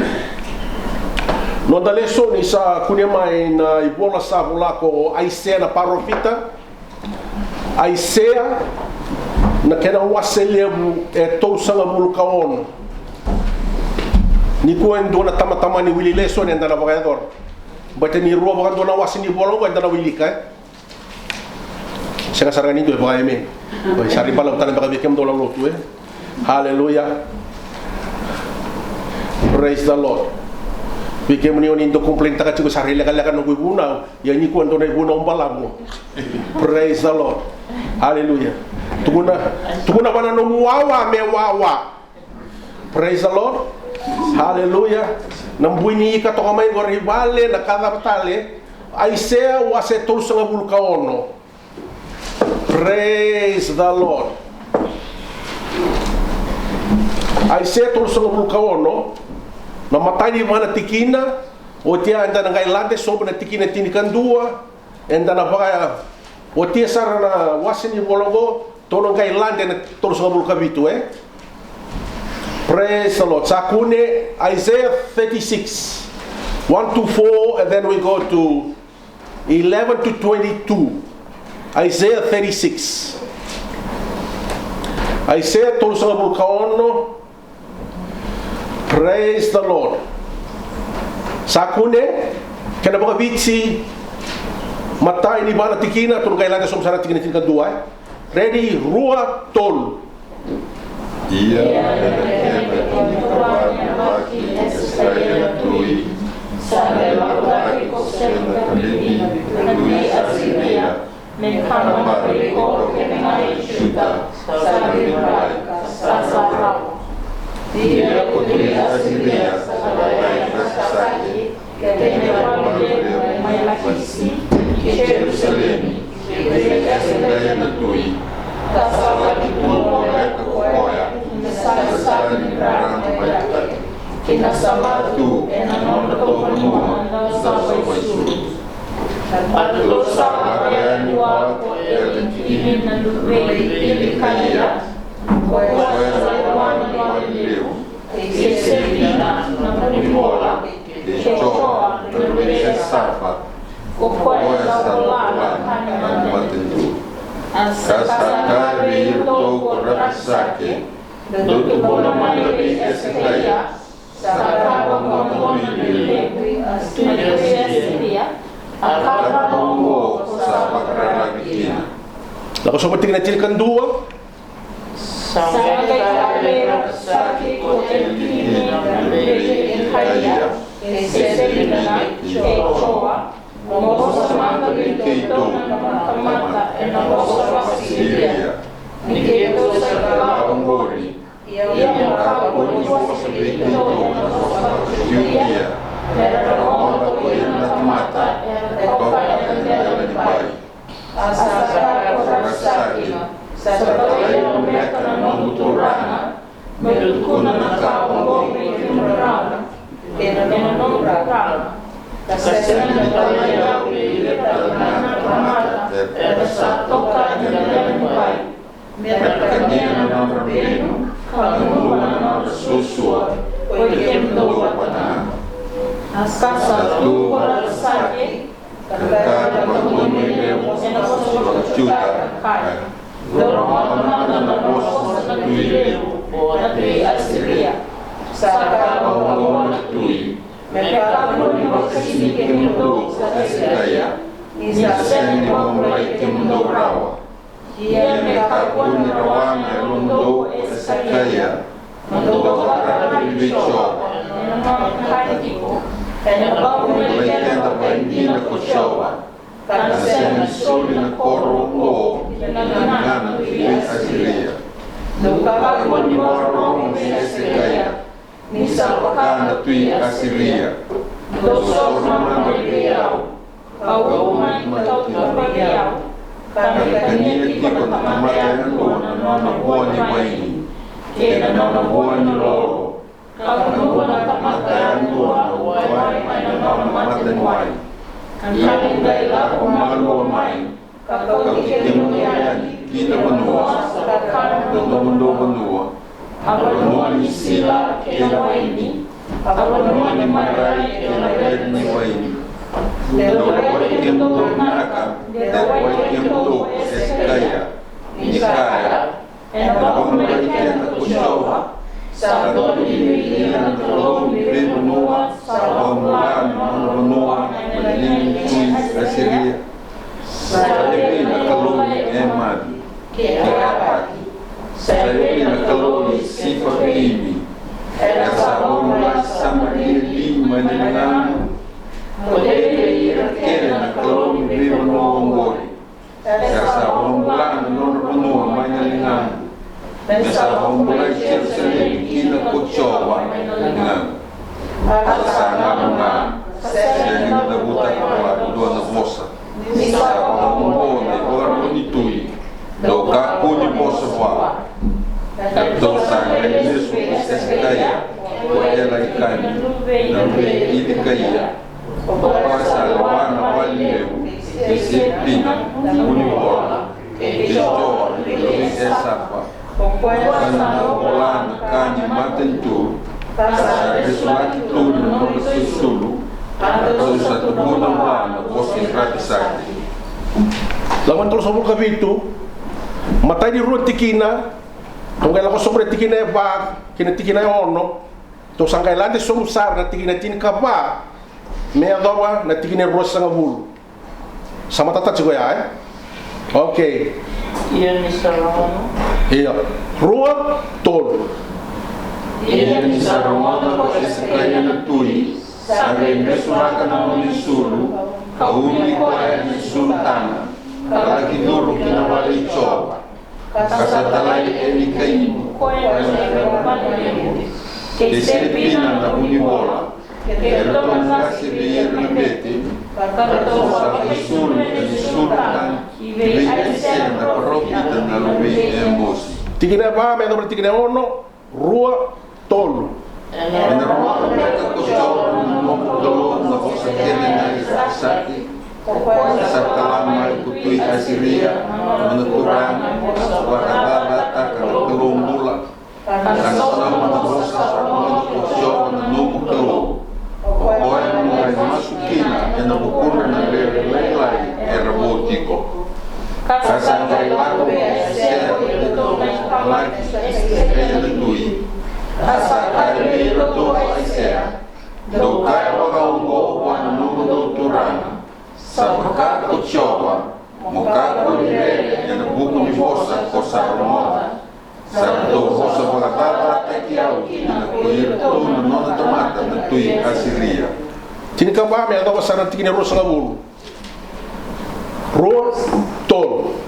Noda lesoni sa kunea mai na ivola sa vola ko Aisea na parofita. Aisea na kena wase levu e tolusagavulu ka ono. Nikua e dua na tamatama ni wili lesoni eda na vakayacora. Baleta ni rua vakadua na wase ni vola oqo eda na wilika, e? Sega sara ga ni dua e vakaemeni. Oi, sa ri balavu tale beka vei kemudou na lotu, e? Haleluya. Praise the Lord. Vei kemuni oni dau complain taka tiko sa ri lekaleka noqu ivunau, ia nikua dua na ivunau balavu. Praise the Lord. Haleluya. Tukuna, tukuna vua na nomu wawa me wawa. Praise the Lord. Haleluya. Na bui ni ika toka mai qori vale na ka cava tale. Aisea wase tolusagavulu ka ono. Praise the Lord. Aisea tolusagavulu ka ono, na matai ni va na tikina, oti ya eda na qai lade sobu na tikina tinikadua, eda na vaka, oti ya sara na wase ni vola oqo, tou na qai lade na tolusagavulu ka vitu, e? Praise the Lord. Sa kune Isaiah thirty-six, one to four, and then we go to eleven to twenty-two. Isaiah thirty-six. Isaiah tolusagavulu ka ono. Praise the Lord. Sa kune, kena vakaviti, matai ni va na tikina, tou na qai lade sobu sara na tikina tinikadua, e? Ready, rua, tolu. Ia ena kena tinikarua ni yabaki i Esekaia na tui, sa qai lako cake ko Senakerimi na tui Asiria, me kabari iko kei na kai Juta, sa qai vaka sa rawa. Ia ko tui Asiria sa qai vakasaki kei na ivale levu mai Lakisi ki Jerusalemi, ki vei Esekaia na tui. Ka sa laki tu voleka ko koya ki na sala ni rarama vakayagataki, ki na sala tu ena nodra kauvanua na dausavaisuru. Baleta sa lako yani vua ko Eliakimi na luve i Ilikaia, ko koya sa lewa ni vale levu, kei Sefina na vunivola, kei Joa na luve i Esafa, ko koya sa vola na ka ni matanitu. Ka sa kaya vei iratou ko Rapisake, dou tukuna mada vei Esekaia, sa kaya vaqo na gone ni lewe ni tui Asiria, a ka vaqo ko sa vakararavi kina. Lako sobu tiko na tinikadua. Sa qai kaya vei Rapisake ko Eliakimi na luve i Ilikaia, kei Sefina, kei Joa, mo vosa mada vei keitou na tamata ena vosa vakaSiria, ni keitou sa kila oqori, ia mo kakua ni vosa vei keitou na vosa vakaJutia, me ra rogoca ko ira na tamata era toka ena dela ni bai. A sa kaya ko Rapisake, sa talai au beka na noqu turaga, meu tukuna na ka oqo vei kemudrau kei na nomudrau. Ka sega ni talai au vei ira tale ga na tamata era sa toka ena dela ni bai, me ra kania na nodra benu, ka gunuva na nodra suasua, ko i kemudou vata ga. A sa tu ko Rapisake, ka kaya vua na gone ni lewe ena vosa vakaJuta, ka kaya, dou rogoca mada na vosa na tui levu, na tui Asiria. Sa kaya vaqo na tui, me kakua ni vakasini kemudou ko Esekaia, ni sa sega ni vakabulai kemudou rawa. Ia me kakua ni rawa na yalomudou ko Esekaia, mo dou vakararavi vei Jiova, ena gauna ko lai keda vakaidina ko Jiova, ka na sega ni soli na koro oqo ki na ligana vei Asiria. Dou kakua ni vakarorogo vei Esekaia, ni sa vaka na tui Asiria. Dou soro mada vei au, ka'u a mani kauta vei au, ka na kania tiko na tamata yadua na nona vua ni vaini kei na nona vua ni lolo, ka na vua na tamata yadua na uwai mai na nona mataniwai. Ka ni qai lako malua mai, ka kauti kemudou yani ki na vanua sa vaka na domodou vanua, a vanua ni sila kei na waini, a vanua ni madrai kei na red ni waini. Dou lewai kemudou vinaka, dou lewai kemudou ko Esekaia, ni kaya, ena vakabulai keda ko Jiova. Sa donuya vei ira na kalou ni veivanua sa vakabula na nona vanua mai na liga ni tui Asiria. Sa lewai na kalou ni Emaci kei Apaki. Sa lewai na kalou ni Sifaveimi. Era sa vakabulai Samaria li mai na ligaqu? Ko cei vei ira kece na kalou ni veivanua oqori? Era sa vakabula na nodra vanua mai na ligaqu. Me sa vakabulai Jerusalemi kina ko Jiova mai na ligaqu. A sa galu ga, sega ni cavutaka vakadua na vosa. Ni sa vakaoqo na ivakarau ni tui. Dou kakua ni vosa vua. Eratou sa qai lesu vei Esekaia ko Elaikami na luve i Icikaia, ko koya sa lewa na vale levu kei Sepina na vunivola, kei Joa na luve i Esafa, ko koya sa vola na ka ni matanitu, ka sa lesulaki tu na nodra isulu, eratou sa tukuna vua na vosa i Rapisake. Lako na tolusagavulu ka vitu, matai ni rua tikina, tou qai lako sobu na tikina e va kei na tikina e ono. Tou sa qai lade sobu sara na tikina tinikava me yacova na tikina e ruasagavulu. Sa matata tiko ya, e? Okay. Ia ni sa rogoca. Ia. Rua, tolu. Ia ni sa rogoca ko Esekaia na tui, sa qai besuraka na nona isulu, ka ubi koya ena isulu tana, ka laki curu ki na vale i Jiova. Ka sa talai Elikaimi, ko koya na lewe ni vale levu, kei Sepina na vunivola, kei ratou na qase vei ira na bete, ka ratou sa qai isulu ena isulu tani vei Aisea na parofita na luve i Emosi. Tikina e va me yacova na tikina e ono. Rua, tolu. Ena rogoca beka ko Jiova na noqu Kalou na vosa kece ga i Rapisake, ko koya sa tala mai ko tui Asiria, na nona turaga, sa vakacacataka na Kalou bula, ka na sauma na vosa sa rogoca ko Jiova na noqu Kalou. O koya mo qai masu kina ena vukudra na rere lailai era vo tiko. Ka sa qai lako vei Aisea e dua na laki sa Esekaia na tui. Ka sa kaya vei iratou ko Aisea, dou kaya vakaoqo vua na nomudou turaga, sa vaka ko Jiova, mo kakua ni rere ena vuku ni vosa ko sa rogoca. Sa ratou vosa vakacacataki au kina ko iratou na nona tamata na tui Asiria. Tinikava me yacova sara na tikina e ruasagavulu. Rua, tolu.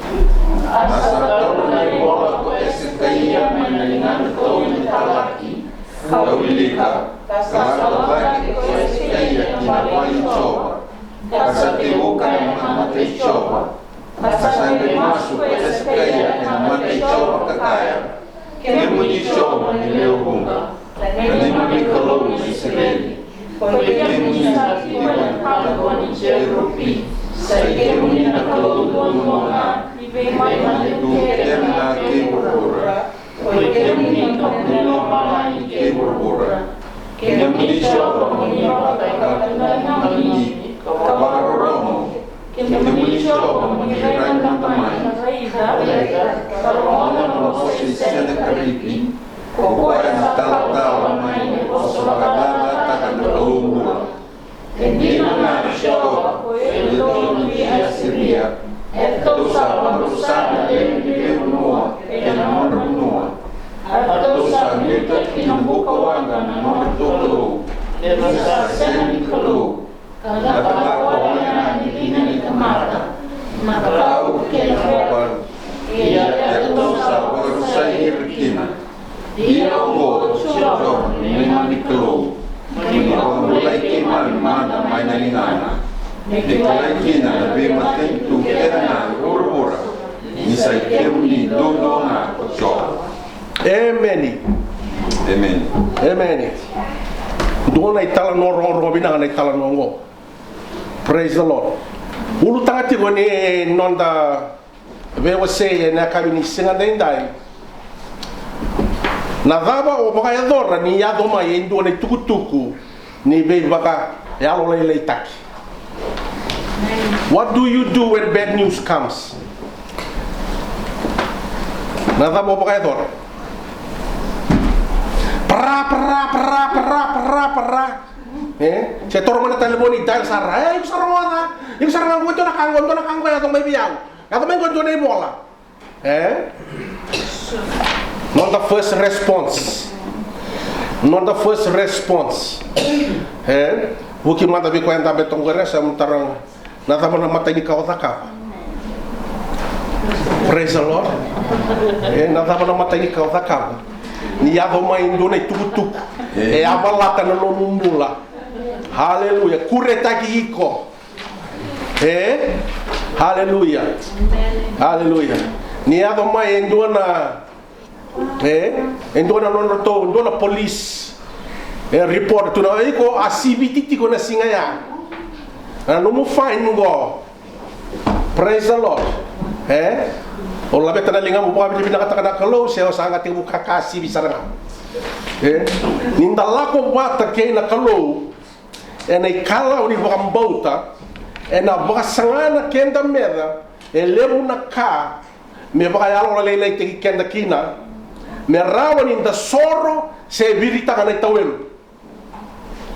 A sa taura na ivola ko Esekaia mai na ligana tou ni talaki, ka wilika, ka lako cake ko Esekaia ki na vale i Jiova, ka sa tevuka ena mata i Jiova. Ka sa qai masu ko Esekaia ena mata i Jiova ka kaya, kemuni Jiova ni lewe vuqa, na neimami Kalou na Isireli, ko i kemuni sa tiko ena katuba ni jerupi, sa i kemuni na Kalou duadua ga, ni veimalitu kece ga kei vuravura. Ko i kemuni na Kalou ni lomalagi kei vuravura. Kemuni Jiova mo ni vakataqataqali na mata ni ka vakarorogo. Kemuni Jiova mo ni raica mada mai, ka raica, ka rogoca na vosa i Senakeripi, ko koya na talatala mai ni vosa vakacacataka na Kalou bula. E dina ga, Jiova, ko iratou na tui Asiria eratou sa vakarusa na lewe ni veivanua kei na nodra vanua. Eratou sa biuta ki na buka waqa na nodratou kalou, ni ra sa sega ni kalou, ka cakava o ya na liga ni tamata, na kau kei na walu. Ia eratou sa Ia oqo, Jiova, na neimami Kalou, mo ni vakabulai keimami mada mai na ligana, me kilai kina na veimatanitu kece ga e vuravura, ni sa i kemuni duadua ga ko Jiova. Emeni. Emeni. Emeni. Dua na italanoa rogorogo vinaka na italanoa oqo. Praise the Lord. Ulutaga tiko ni noda veiwasei ena yakavi ni siga daidai. Na cava o vakayacora ni yaco mai e dua na itukutuku ni veivakayalolailaitaki? What do you do when bad news comes? Na cava o vakayacora? Para, para, para, para, para, para. E? Se toro mai na talevoni, dial sara. E, iko sa rogoca. Iko sa rogoca, dua na ka qo, dua na ka qo yaco mai vei au. Yaco mai qo dua na ivola. E? Noda first response. Noda first response. E? Vuki mada vei koya e dabe toqo, e resa mo taroga. Na cava na imatai ni ka o cakava? Praise the Lord. E, na cava na imatai ni ka o cakava ni yaco mai e dua na itukutuku e yavalata na nomu bula? Haleluya. Kuretaki iko. E? Haleluya. Haleluya. Ni yaco mai e dua na, e, e dua na nodratou, dua na police, e, report tu na, iko a siviti tiko na siga ya. Na nomu fine qo. Praise the Lord. E? O laveta na ligamu, vakavinavinakataka na Kalou, se o sa qai tekivu kaka sivi sara ga. E? Ni da lako vata kei na Kalou ena ikalawa ni vakabauta, ena vakasagana keda meca e levu na ka me vakayalolailaitaki keda kina, me rawa ni da soro se viritaka na itawelu.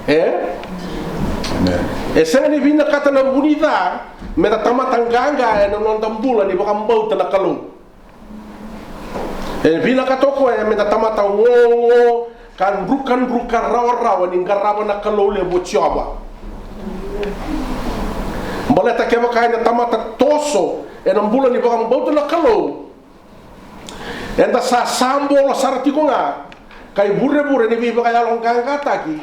E? Amen. E sega ni vinakata na vu ni ca me da tamata qaqa ena noda bula ni vakabauta na Kalou. E vinakata o koya me da tamata gogo ka drukadruka rawarawa ni qarava na Kalou levu o Jiova. Baleta kevaka eda tamata toso ena bula ni vakabauta na Kalou, eda sa sabolo sara tiko ga ka ivurevure ni veivakayaloqaqataki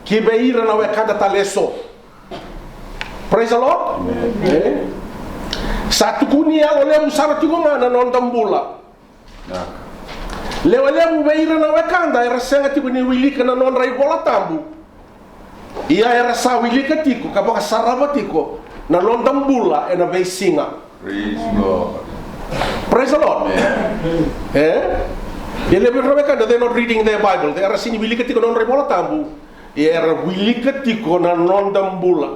ki vei ira na wekada tale eso. Praise the Lord. Amen. E? Sa tukuni yalo levu sara tiko ga na noda bula. Lewe levu vei ira na wekada era sega tiko ni wilika na nodra iVola Tabu. Ia era sa wilika tiko ka vakasarava tiko na noda bula ena veisiga. Praise God. Praise the Lord. Amen. E? Ia levu ira na wekada, they're not reading their Bible. Era sega ni wilika tiko na nodra iVola Tabu. Ia era wilika tiko na noda bula.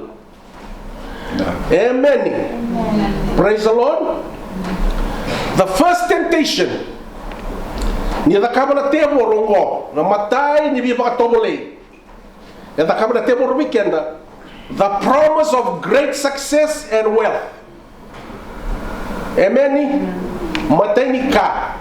Amen. Praise the Lord. The first temptation ni cakava na tevoro oqo, na imatai ni veivakatovolei e cakava na tevoro vei keda, the promise of great success and wealth. Amen. Imatai ni ka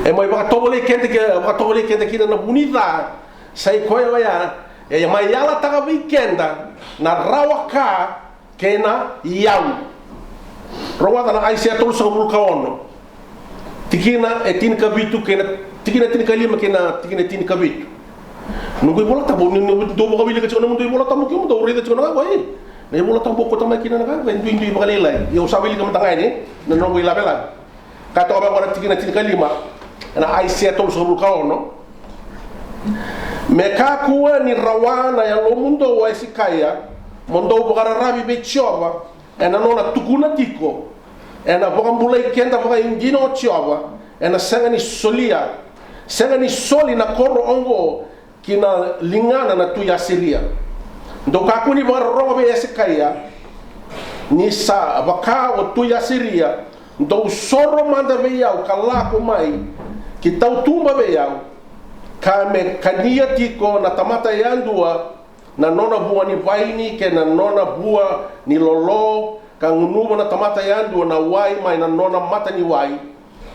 e mai vakatovolei keda ki, vakatovolei keda kina na vu ni ca, sa i koya oya e mai yalataka vei keda na rawa ka kei na iyau. Rogoca na Aisea tolusagavulu ka ono, tikina e tinikavitu kei na, tikina tinikalima kei na tikina tinikavitu. Noqu iVola Tabu, ni, ni dou vakawilika tiko na nomudou iVola Tabu, kemudou raica tiko na ka qo, e? Na iVola Tabu au kauta mai kina na ka qo e duidui vakalailai. Ia au sa wilika mada ga yani na noqu ilavelave. Ka toka vaqo na tikina tinikalima ena Aisea tolusagavulu ka ono. Me kakua ni rawa na yalomudou, o Esekaia, mo dou vakararavi vei Jiova ena nona tukuna tiko, ena vakabulai keda vakaidina o Jiova, ena sega ni solia, sega ni soli na koro oqo ki na ligana na tui Asiria. Dou kakua ni vakarorogo vei Esekaia, ni sa vaka o tui Asiria, dou soro mada vei au ka lako mai ki tautuba vei au, ka me kania tiko na tamata yadua na nona vua ni vaini kei na nona vua ni lolo, ka gunuva na tamata yadua na wai mai na nona mata ni wai,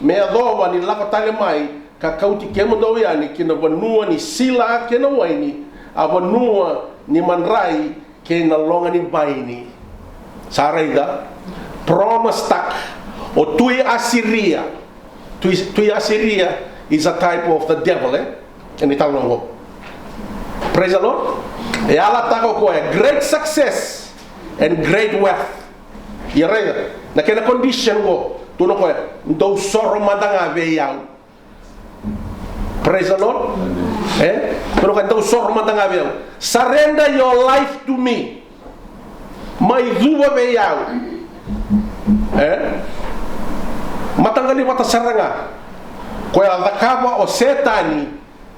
me yacova ni lako tale mai ka kauti kemudou yani ki na vanua ni sila kei na waini, a vanua ni madrai kei na loga ni vaini. Sa raica? Promise taka o tui Asiria. Tui, tui Asiria is a type of the devil, e? Ena italanoa qo. Praise the Lord. E yalataka o koya great success and great wealth. Ia raica na kena condition qo, tukuna o koya, dou soro mada ga vei au. Praise the Lord. E? Tukuna o koya, dou soro mada ga vei au. Surrender your life to me. Mai cuva vei au. E? Mataqali vata sara ga koya a cakava o Setani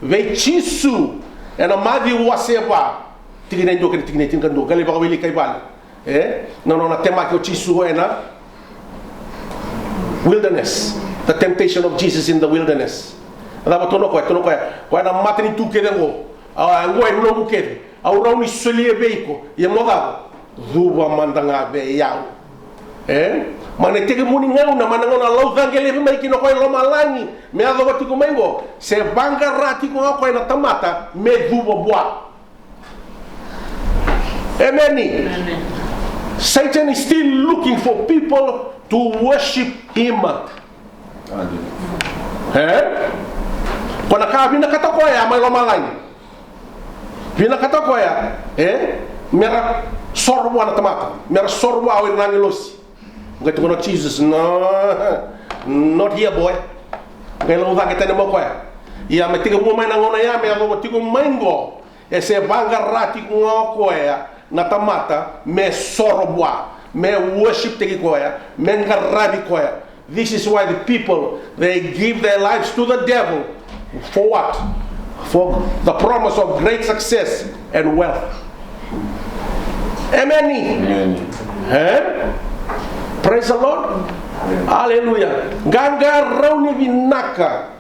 vei Jisu ena Maciu wase va, tikina e dua kei na tikina e tinikadua, qai lai vakawilika i vale. E? Na nona temaki o Jisu ena wilderness. The temptation of Jesus in the wilderness. A cava tukuna o koya? Tukuna o koya, koya na matanitu kece qo. A, qo e noqu kece. Au rawa ni solia vei iko. Ia mo cava? Cuva mada ga vei au. E? Mai na itekivu ni gauna, mai na gauna a laucaqe laivi mai kina o koya i lomalagi me yacova tiko mai qo, se vaqara tiko ga o koya na tamata me cuva vua. Emeni. Amen. Satan is still looking for people to worship him. E? Ko na ka vinakata o koya mai lomalagi. Vinakata o koya, e? Mera soro vua na tamata, mera soro vua o ira na agilosi. Qai tukuna o Jesus, no, not here, boy. Qai laucaqe tani mai o koya. Ia me tekivu mai na gauna ya me yacova tiko mai qo, e se vaqara tiko ga o koya na tamata me soro vua, me worship-taki koya, me qaravi koya. This is why the people, they give their lives to the devil. For what? For the promise of great success and wealth. Emeni. Amen. E? Praise the Lord. Hallelujah. Qaqarauni vinaka.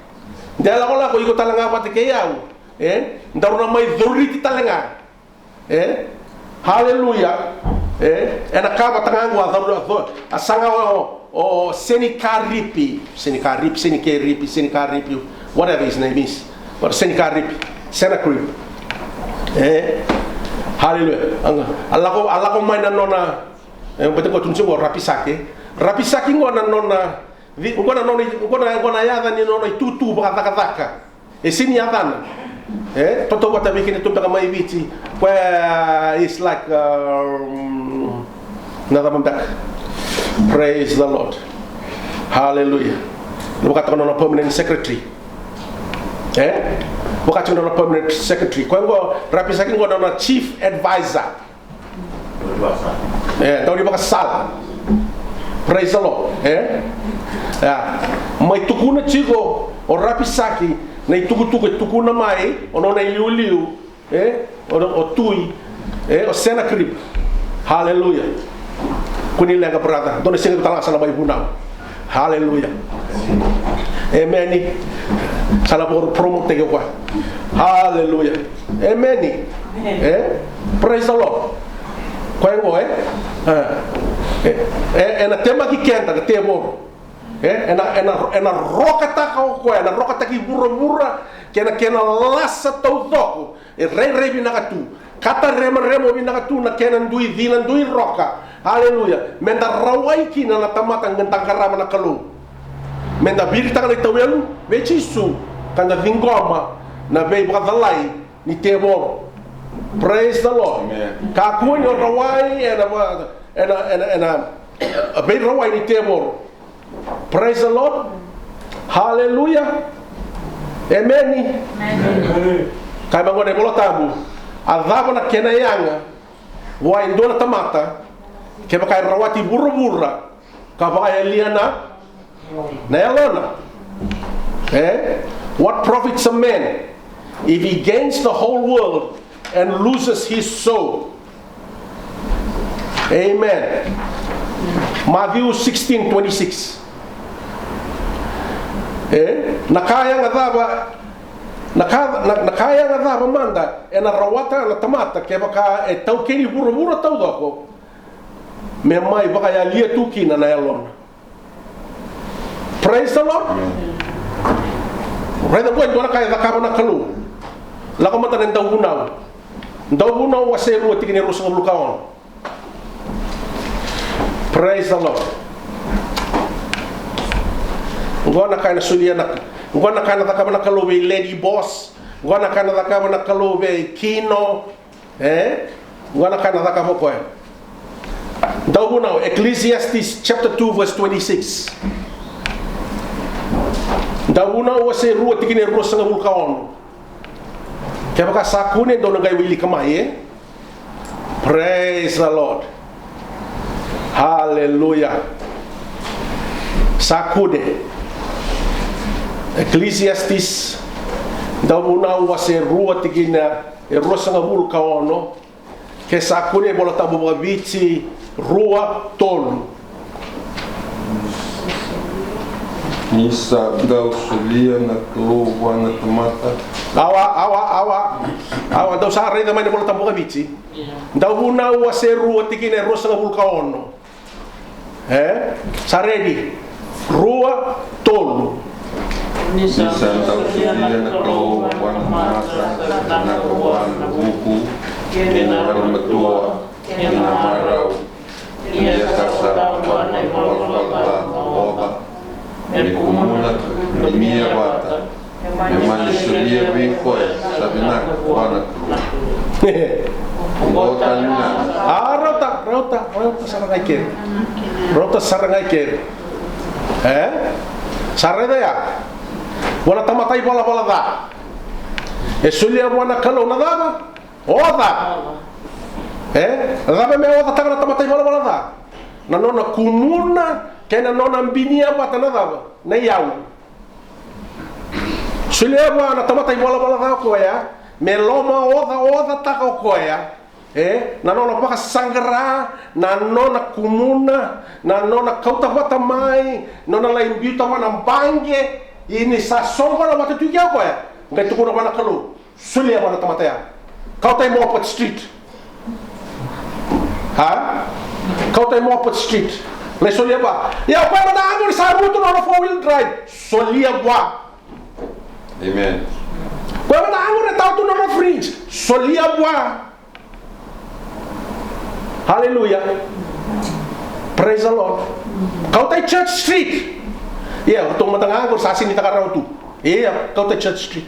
De lakolako iko tale ga vata kei au, e? Daru na mai coriti tale ga. E? Haleluya. E? Ena ka vata ga qo a cau, a saga o, o Senikaripi, Senikaripi, Senikeripi, Senikaripi, whatever his name is. But Senikaripi, Sennacherib. E? Haleluya. A lako, a lako mai na nona, e, baleta qo tukuni tiko qo Rapisaki. Rapisaki qo na nona, qo na nona, qo na, qo na yaca ni nona itutu vakacakacaka. E sega ni yacana. E, tautauvata vei keda tu beka mai Viti. Koya is like, um, na cava beka. Praise the Lord. Hallelujah. Vakataka nona permanent secretary. E? Vakataka nona permanent secretary. Koya qo, Rapisaki qo nona chief advisor. E, daunivakasala. Praise the Lord. E? E. Mai tukuna tiko o Rapisaki na itukutuku e tukuna mai o nona iliuliu, e, o, o tui, e, o Sennacherib. Hallelujah. Kua ni leqa, brother. Dua na siga tale ga sa na mai vunau. Hallelujah. Emeni. Sa na vakapromote-taki o koya. Hallelujah. Emeni. E? Praise the Lord. Koya qo, e? E, e, ena temaki keda na tevoro. E? Ena, ena, ena rokataka o koya, ena rokataki vuravura kei na kena lasa taucoko. E rairai vinaka tu, kataremarema vinaka tu na kena dui cina, dui roka. Haleluya. Meda rawai kina na tamata da qarava na Kalou. Meda viritaka na itauyalu vei Jisu ka da ciqoma na veivakacalai ni tevoro. Praise the Lord. Amen. Kakua ni o rawai ena, ena, ena, ena veirawai ni tevoro. Praise the Lord. Hallelujah. Emeni. Amen. Kaya mai qo na iVola Tabu, a cava na kena yaga vua e dua na tamata kevaka e rawati vuravura ka vakayalia na, na yalona? E? What profits a man if he gains the whole world and loses his soul? Amen. Matthew sixteen twenty-six. E? Na ka yaga cava, na ka, na, na ka yaga cava mada ena rawata na tamata kevaka e taukeni vuravura taucoko me mai vakayalia tu kina na yalona? Praise the Lord. Raica qo e dua na ka e cakava na Kalou. Lako mada na Dauvunau. Dauvunau wase rua tikina e ruasagavulu ka ono. Praise the Lord. Qo na ka ena solia na, Oqo na ka na cakava na Kalou vei Lady Boss. Oqo na ka na cakava na Kalou vei Kino. E? Oqo na ka na cakava o koya. Dau vunau, Ecclesiastes chapter two verse twenty-six. Dau vunau wase rua tikina e ruasagavulu ka ono. Kevaka sa kune, dou na qai wilika mai, e? Praise the Lord. Hallelujah. Sa kune. Ecclesiastes, dau vunau wase rua tikina e ruasagavulu ka ono. Ke sa kune, Vola Tabu vakaviti, rua, tolu. Ni sa dau solia na Kalou vua na tamata. Awa, awa, awa. Awa, dou sa raica mai na Vola Tabu vakaviti. Dau vunau wase rua tikina e ruasagavulu ka ono. E? Sa ready? Rua, tolu. Ni sa dau solia na Kalou vua na tamata, na ka vua na vuku, kei na yalomatua, kei na marau. Ia ka sa vua na ivalavala ca o Oca, me kumuna, me binia vata, me mani solia vei koya sa vinaka vua na Kalou. Oqo tale ga. A, rauta, rauta, rauta sara ga i keri. Rauta sara ga i keri. E? Sa raica ya. Vua na tamata ivalavala ca. E solia vua na Kalou na cava? Oca. E? Cava me ocataka na tamata ivalavala ca? Na nona kumuna, kei na nona binia vata na cava? Na iyau. Solia vua na tamata ivalavala ca o koya, me lomaocaocataka o koya, e, na nona vakasaqara, na nona kumuna, na nona kauta vata mai, nona lai biuta vua na baqe, ia ni sa soqona vata tu kea o koya, qai tukuna vua na Kalou. Solia vua na tamata ya. Kauta i Moffat Street. A? Kauta i Moffat Street. Lai solia vua. Ia, o koya mada qori sa rua tu na nona four wheel drive. Solia vua. Amen. Koya mada qori e tawa tu na nona fridge. Solia vua. Hallelujah. Praise the Lord. Kauta i Church Street. Ia, o ratou mada ga qori sa sinitaka rawa tu. Ia, kauta i Church Street.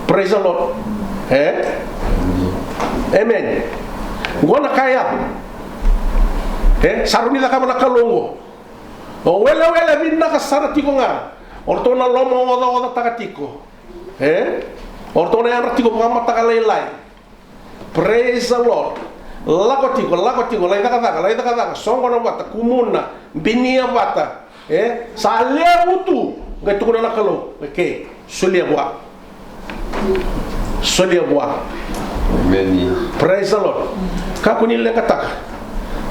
Praise the Lord. E? Amen. Oqo na ka e yaco. E? Sa rawa ni cakava na Kalou oqo. O welewele vinaka sara tiko ga. O ratou na lomaocaocataka tiko. E? O ratou na yadra tiko vakamataka lailai. Praise the Lord. Lako tiko, lako tiko, lai cakacaka, lai cakacaka, soqona vata, kumuna, binia vata. E? Sa levu tu, qai tukuna na Kalou. Okay, solia vua. Solia vua. Amen. Praise the Lord. Kakua ni leqataka.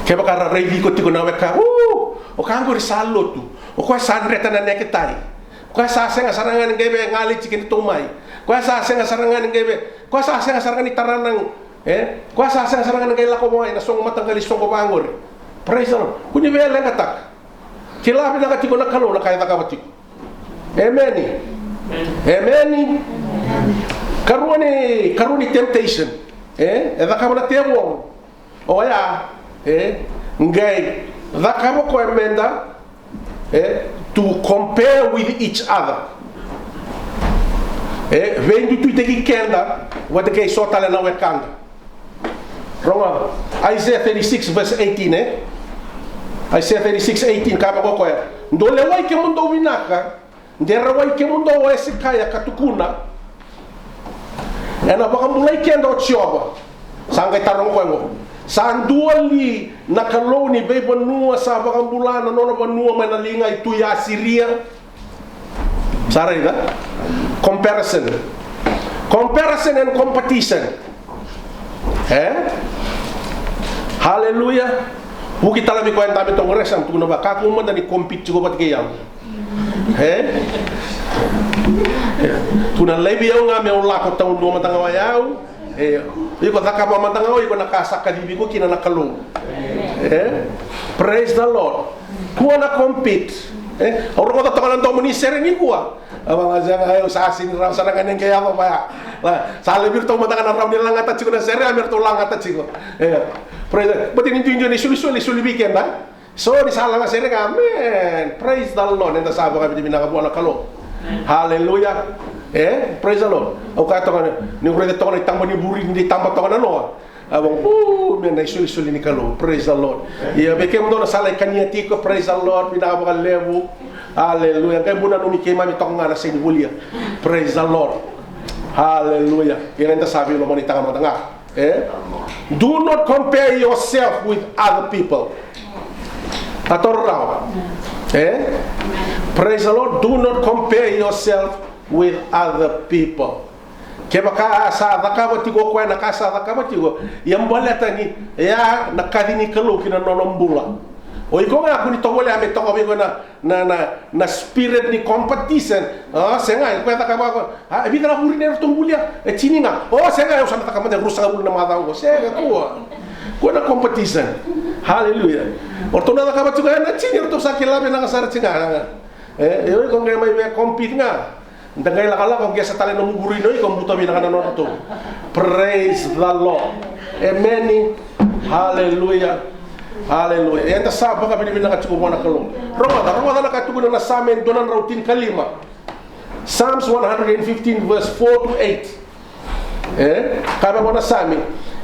Kevaka ra raici iko tiko na weka. U, o ka qori sa lotu. O koya sa dreta na neketai. Koya sa sega sara ga ni qai via galeti kedatou mai. Koya sa sega sara ga ni qai via, koya sa sega sara ga ni tara na, e? Koya sa sega sara ga ni qai lako mai na soqo mataqali soqo vaqori. Praise the Lord. Kua ni via leqataka. Kila vinaka tiko na Kalou na ka e cakava tiko. Emeni. Emeni. Karua ni, karua ni temptation. E? E cakava na tevoro. Oya, e, qai cakava o koya meda, e, to compare with each other. E, veiduituitaki keda vata kei so tale na wekada. Rogoca, Isaiah thirty-six verse eighteen, e? Isaiah thirty-six eighteen, kaya vaka o koya. Dou lewai kemudou vinaka, de rawai kemudou o Esekia ka tukuna, ena vakabulai keda o Jiova. Sa qai taroga o koya oqo. Sa dua li na kalou ni veivanua sa vakabula na nona vanua mai na liga i tui Asiria? Sa raica? Comparison. Comparison and competition. E? Haleluya. Vuki tale vei koya e dabe toka qori, sa tukuna vua, kakua mada ni compete tiko vata kei au. E? Tukuna, laivi au ga meu lako taudua mada ga o yau. E, iko cakava mada ga o iko na ka sa kacivi iko kina na Kalou. E? Praise the Lord. Kua na compete. E? Au rogoca toka na domo ni sere nikua. A, vaka sega, au sa sini rawa sara ga ni qai yaco vaya. Sa laivi iratou mada ga na rawa ni lagata tiko na sere, a, me ratou lagata tiko. E. Praise the Lord. Baleta ni duidui na isolisoli, soli vei keda. So ni sa laga sere ga, amen. Praise the Lord. Eda sa vakavinavinaka vua na Kalou. Haleluya. E, praise the Lord. Au kaya toka ni, ni raica toka na itaba ni vuri ni taba toka na noa. Au vaqo, me na isolisoli ni Kalou. Praise the Lord. Ia vei kemudou na sa lai kania tiko, praise the Lord, vinaka vakalevu. Haleluya. Qai bau nanumi keimami toka ga na sega ni volia. Praise the Lord. Haleluya. Ia eda sa veilomani taga mada ga. E? Do not compare yourself with other people. A toro rawa. E? Praise the Lord. Do not compare yourself with other people. Kevaka sa cakava tiko o koya na ka sa cakava tiko, ia baleta ni ya na kaci ni Kalou ki na nona bula. O iko ga kua ni tovolea me toka vei iko na na, na, na spirit ni competition. O, sega, o koya e cakava, a, e vica na vuri ni ratou bulia, e tini ga. O, sega, au sa na cakava mada e ruasagavulu na macawa qo. Sega, kua. Kua na competition. Haleluya. O ratou na cakava tiko ya na tini, o ratou sa kila vinaka sara tiko ga. E, o iko qai mai via compete ga. Da qai lakolako, qai sa tale nomu vuri, o iko buta vinaka na nodratou. Praise the Lord. Emeni. Haleluya. Haleluya. Eda sa vakavinavinaka tiko vua na Kalou. Rogoca, rogoca na ka e tukuna na Same dua na drau tinikalima. Psalms one hundred and fifteen, verse four to eight. E? Ka vaka na Same.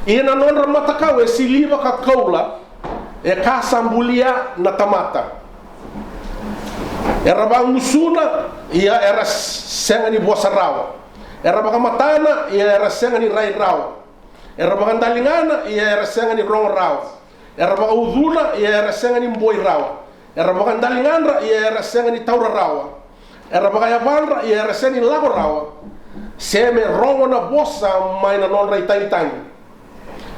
Ia na nodra matakau e siliva ka koula, e ka sa bulia na tamata. Era vagusuna, ia era sega ni vosa rawa. Era vakamatana, ia era sega ni rai rawa. Era vakadaligana, ia era sega ni rogo rawa. Era vakaucuna, ia era sega ni boi rawa. Era vakadaligadra, ia era sega ni taura rawa. Era vakayavadra, ia era sega ni lako rawa, se me rogo na vosa mai na nodra itagitagi.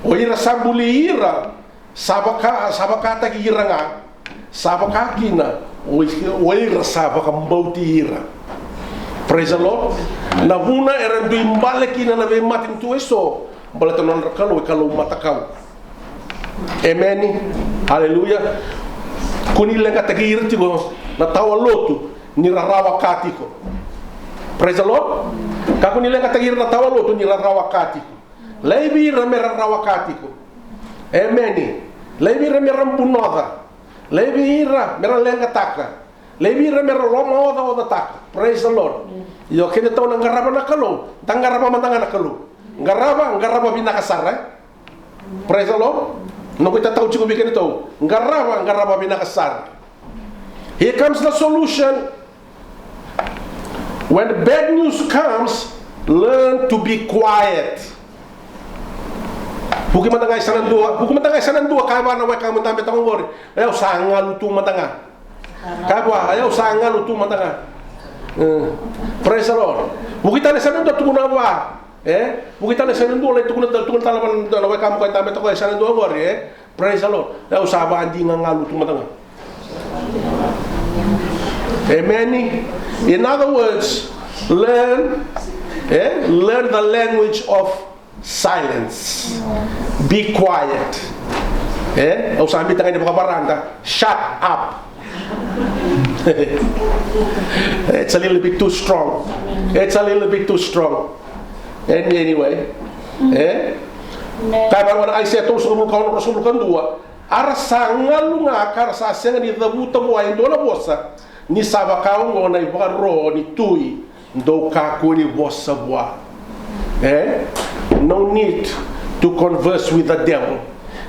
O ira sa buli ira, sa vaka, sa vakataki ira ga, sa vaka kina o, o ira sa vakabauti ira. Praise the Lord. Na vuna era dui bale kina na veimatanitu eso, baleta na nodra Kalou e Kalou matakau. Emeni. Haleluya. Kua ni leqataki ira tiko na tawa lotu ni ra rawa ka tiko. Praise the Lord. Kakua ni leqataki ira na tawa lotu ni ra rawa ka tiko. Laivi ira me ra rawa ka tiko. Emeni. Laivi ira me ra bunoca. Laivi ira me ra leqataka. Laivi ira me ra lomaocaocataka. Praise the Lord. Io, kedatou na qarava na Kalou, da qarava mada ga na Kalou. Qarava, qarava vinaka sara, e? Praise the Lord. Noqu itatau tiko vei kedatou. Qarava, qarava vinaka sara. Here comes the solution. When bad news comes, learn to be quiet. Vuki mada ga e sa na dua, vuki mada ga e sa na dua, kaya vua na wekamu dabe toka oqori. E, au sa galu tu mada ga. Kaya vua, e, au sa galu tu mada ga. Mm. Praise the Lord. Vuki tale e sa na dua, tukuna vua. E? Vuki tale e sa na dua, lai tukuna, tukuna tale vua na wekamu ka dabe toka e sa na dua oqori, e? Praise the Lord. E, au sa vadiga galu tu mada ga. Amen. In other words, learn, e? Learn the language of silence. Be quiet. E? Au sa biuta ga ni vakavarada. Shut up. It's a little bit too strong. It's a little bit too strong. And anyway, e? Kaya vua na Aisea tolusagavulu ka ono, ruasagavulu ka dua. A ra sa galu ga ka ra sa sega ni cavuta vua e dua na vosa, ni sa vaka oqo na ivakaro ni tui, dou kakua ni vosa vua. E? No need to converse with the devil.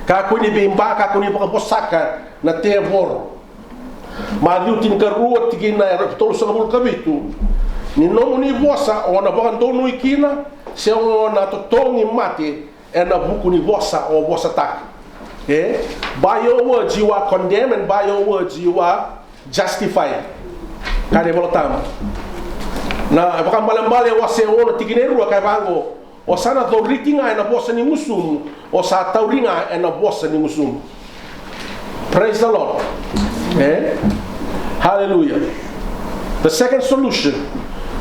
Kakua ni veiba, kakua ni vakavosaka na tevoro. Maciu tinikarua, tikina e tolusagavulu ka vitu. Ni nomuni vosa o na vakadonui kina, se o na totogi mate ena vuku ni vosa o vosataka. E? By your words you are condemned, and by your words you are justified. Kaya na iVolatabu. Na Vakaibalebale wase ono, tikina e rua, kaya vaqo. O sa na coriti ga ena vosa ni gusumu, o sa tauri ga ena vosa ni gusumu. Praise the Lord. E? Hallelujah. The second solution,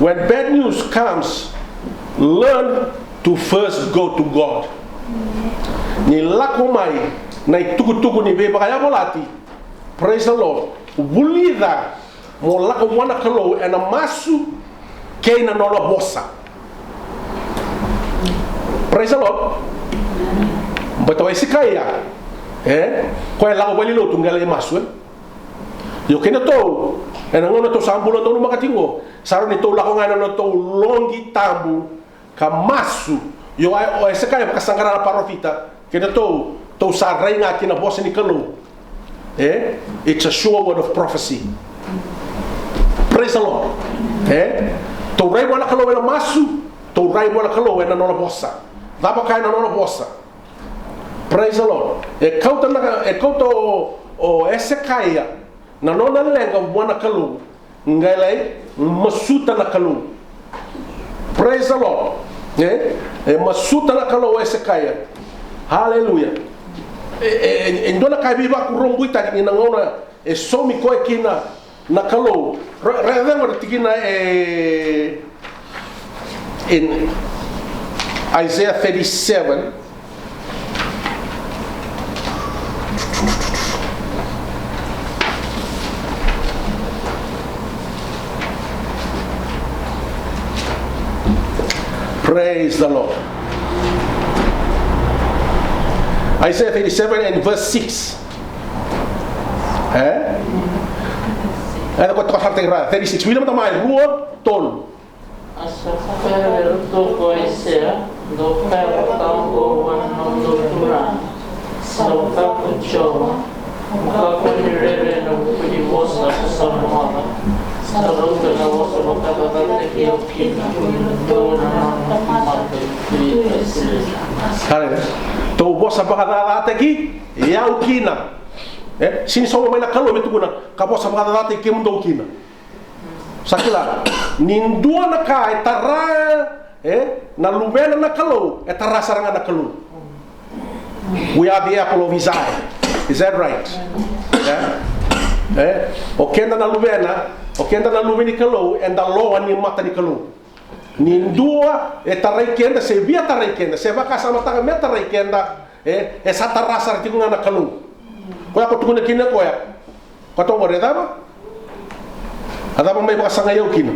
when bad news comes, learn to first go to God. Ni lako mai na itukutuku ni veivakayavalati, praise the Lord, vulica mo lako vua na Kalou ena masu kei na nona vosa. Praise the Lord. Baleta o Esekaia, e? Koya e lako valenilotu qai lai masu, e? Io, kedatou, Ena gauna tou sa bula donumaka tiko, sa rawa ni tou lako ga ena nodatou loqi tabu ka masu. Io, o Esekaia vakasaqara na parofita, kedatou, tou sa rai ga ki na vosa ni Kalou. E? It's a sure word of prophecy. Praise the Lord. E? Tou rai vua na Kalou ena masu, tou rai vua na Kalou ena nona vosa. Cava ka ena nona vosa? Praise the Lord. E kauta na, e kauta o, o Esekaia na nona leqa vua na Kalou, qai lai masuta na Kalou. Praise the Lord. E? E masuta na Kalou o Esekaia. Hallelujah. E, e, e dua na ka e veivakurabuitaki ni na gauna e saumi koya kina na Kalou. Ra, ra, ra, ra tikina e, in Isaiah thirty-seven. Praise the Lord. Isaiah thirty-seven and verse six. E? E, ko, ko, thirty-six. Wili mada mai, rua, tolu. A sa kaya vei iratou ko Aisea, dou kaya vakaoqo vua na nomudou turaga, sa vaka ko Jiova, mo kakua ni rere ena vuku ni vosa ko sa rogoca, sa rauta na vosa vakacacataki au kina, dou na nona tamata, dou na Isireli. Haleluya. Dou vosa vakacacataki au kina. E, sega ni sauma mai na Kalou me tukuna, ka vosa vakacacataki kemudou kina. Sa kila, ni dua na ka e tara, e, na luvena na Kalou, e tara sara ga na Kalou. We are the apple of his eye. Is that right? E? E? O keda na luvena, o keda na luve ni Kalou, eda loa ni mata ni Kalou. Ni dua e tarai keda, se via tarai keda, se vakasamataka me tarai keda, e, e sa tara sara tiko ga na Kalou. Koya ko tukuna kina koya. Koto qori, e cava? A cava mai vakasagai au kina?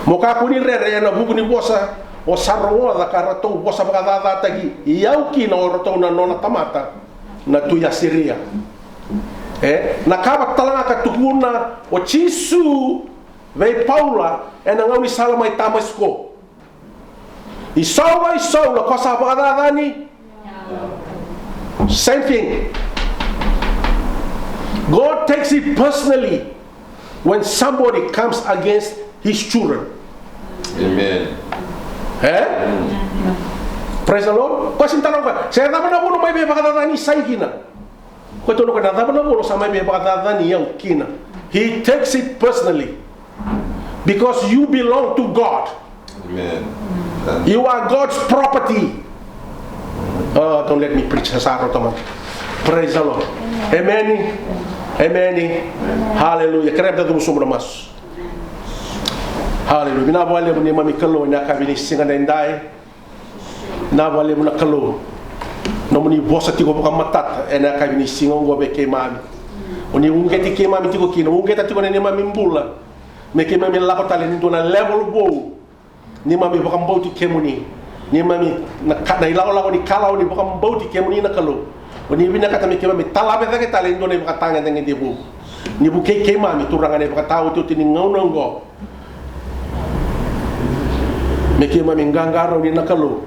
Mo kakua ni rere ena vuku ni vosa o sa rogoca ka ratou vosa vakacacataki au kina o ratou na nona tamata na tui Asiria. E, na ka vata tale ga ka tukuna o Jisu vei Paula ena gaunisala mai Tamasiko. I Saula, i Saula, ko sa vakacacani? Same thing. God takes it personally when somebody comes against his children. Amen. E? Praise the Lord. Ko sa taro ga, se cava na vuna mai vei vakacacani Isai kina? Ko tukuna, na cava na vuna sa mai vei vakacacani au kina? He takes it personally. Because you belong to God. Amen. You are God's property. Oh, don't let me preach. Sa rauta mada. Praise the Lord. Amen. Amen. Hallelujah. Kerea me da cuva sobu na masu. Hallelujah. Vinaka vakalevu neimami Kalou ena yakavi ni siga edaidai. Vinaka vakalevu na Kalou. Nomuni vosa tiko vakamatata ena yakavi ni siga oqo vei keimami. O ni uqeti keimami tiko kina, uqeta tiko na neimami bula. Me keimami lako tale ni dua na level vou. Neimami vakabauti kemuni. Neimami na ka, na ilakolako ni kalawa ni vakabauti kemuni na Kalou. O ni vinakata me keimami talave cake tale e dua na ivakatagedegede vou. Ni vukei keimami Turaga ena ivakataotioti ni gauna oqo. Me keimami qaqarauni na Kalou.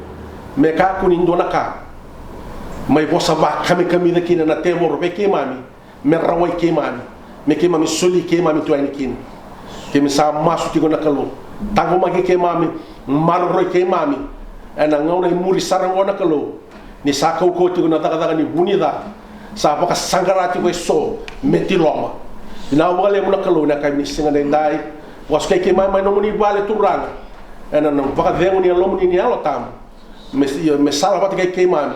Me kakua ni dua na ka mai vosa vakakamikamica kina na tevoro vei keimami. Me rawai keimami, me keimami soli keimami tu yani kina. Keimami sa masu tiko na Kalou. Taqomaki keimami, maroroi keimami. Ena gauna e muri sara oqo na Kalou. Ni sa kaukauwa tiko na cakacaka ni vu ni ca. Sa vakasaqara tiko eso me tiloma. Vinaka vakalevu na Kalou ena yakavi ni siga edaidai. Vakasukai keimami mai nomuni vale Turaga. Ena nona vakacegu ni Yalomuni ni Yalo Tabu. Me, me sala vata kei keimami.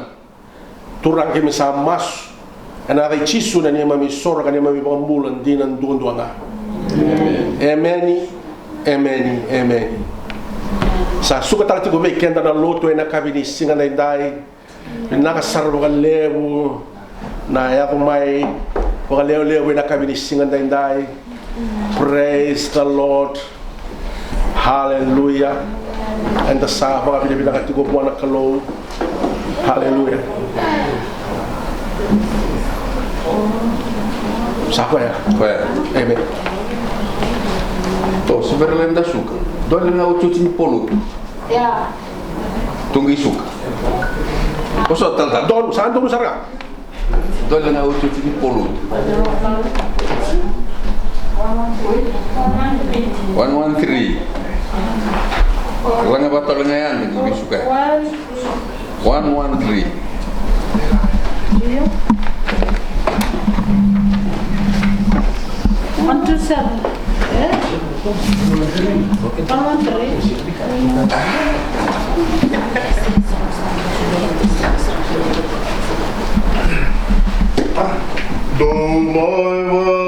Turaga keimami sa masu. Ena yaca i Jisu na neimami isoro ka neimami ivakabula dina duadua ga. Emeni. Emeni. Emeni. Sa suka tale tiko vei keda na lotu ena yakavi ni siga edaidai. Vinaka sara vakalevu na yaco mai vakalevulevu ena yakavi ni siga edaidai. Praise the Lord. Hallelujah. Eda sa vakavinavinaka tiko vua na Kalou. Hallelujah. Sa koya? Koya. Amen. Severe Leda Suka. Dua le na otioti ni polotu. Ia. Toqi Suka. Ko so tale tale. Donu, sa donu sara ga. Dua le na otioti ni polotu. One one three. Laga vata le ga yani ni Suka. One one three. One two seven. Eh? One one three. Don't lie.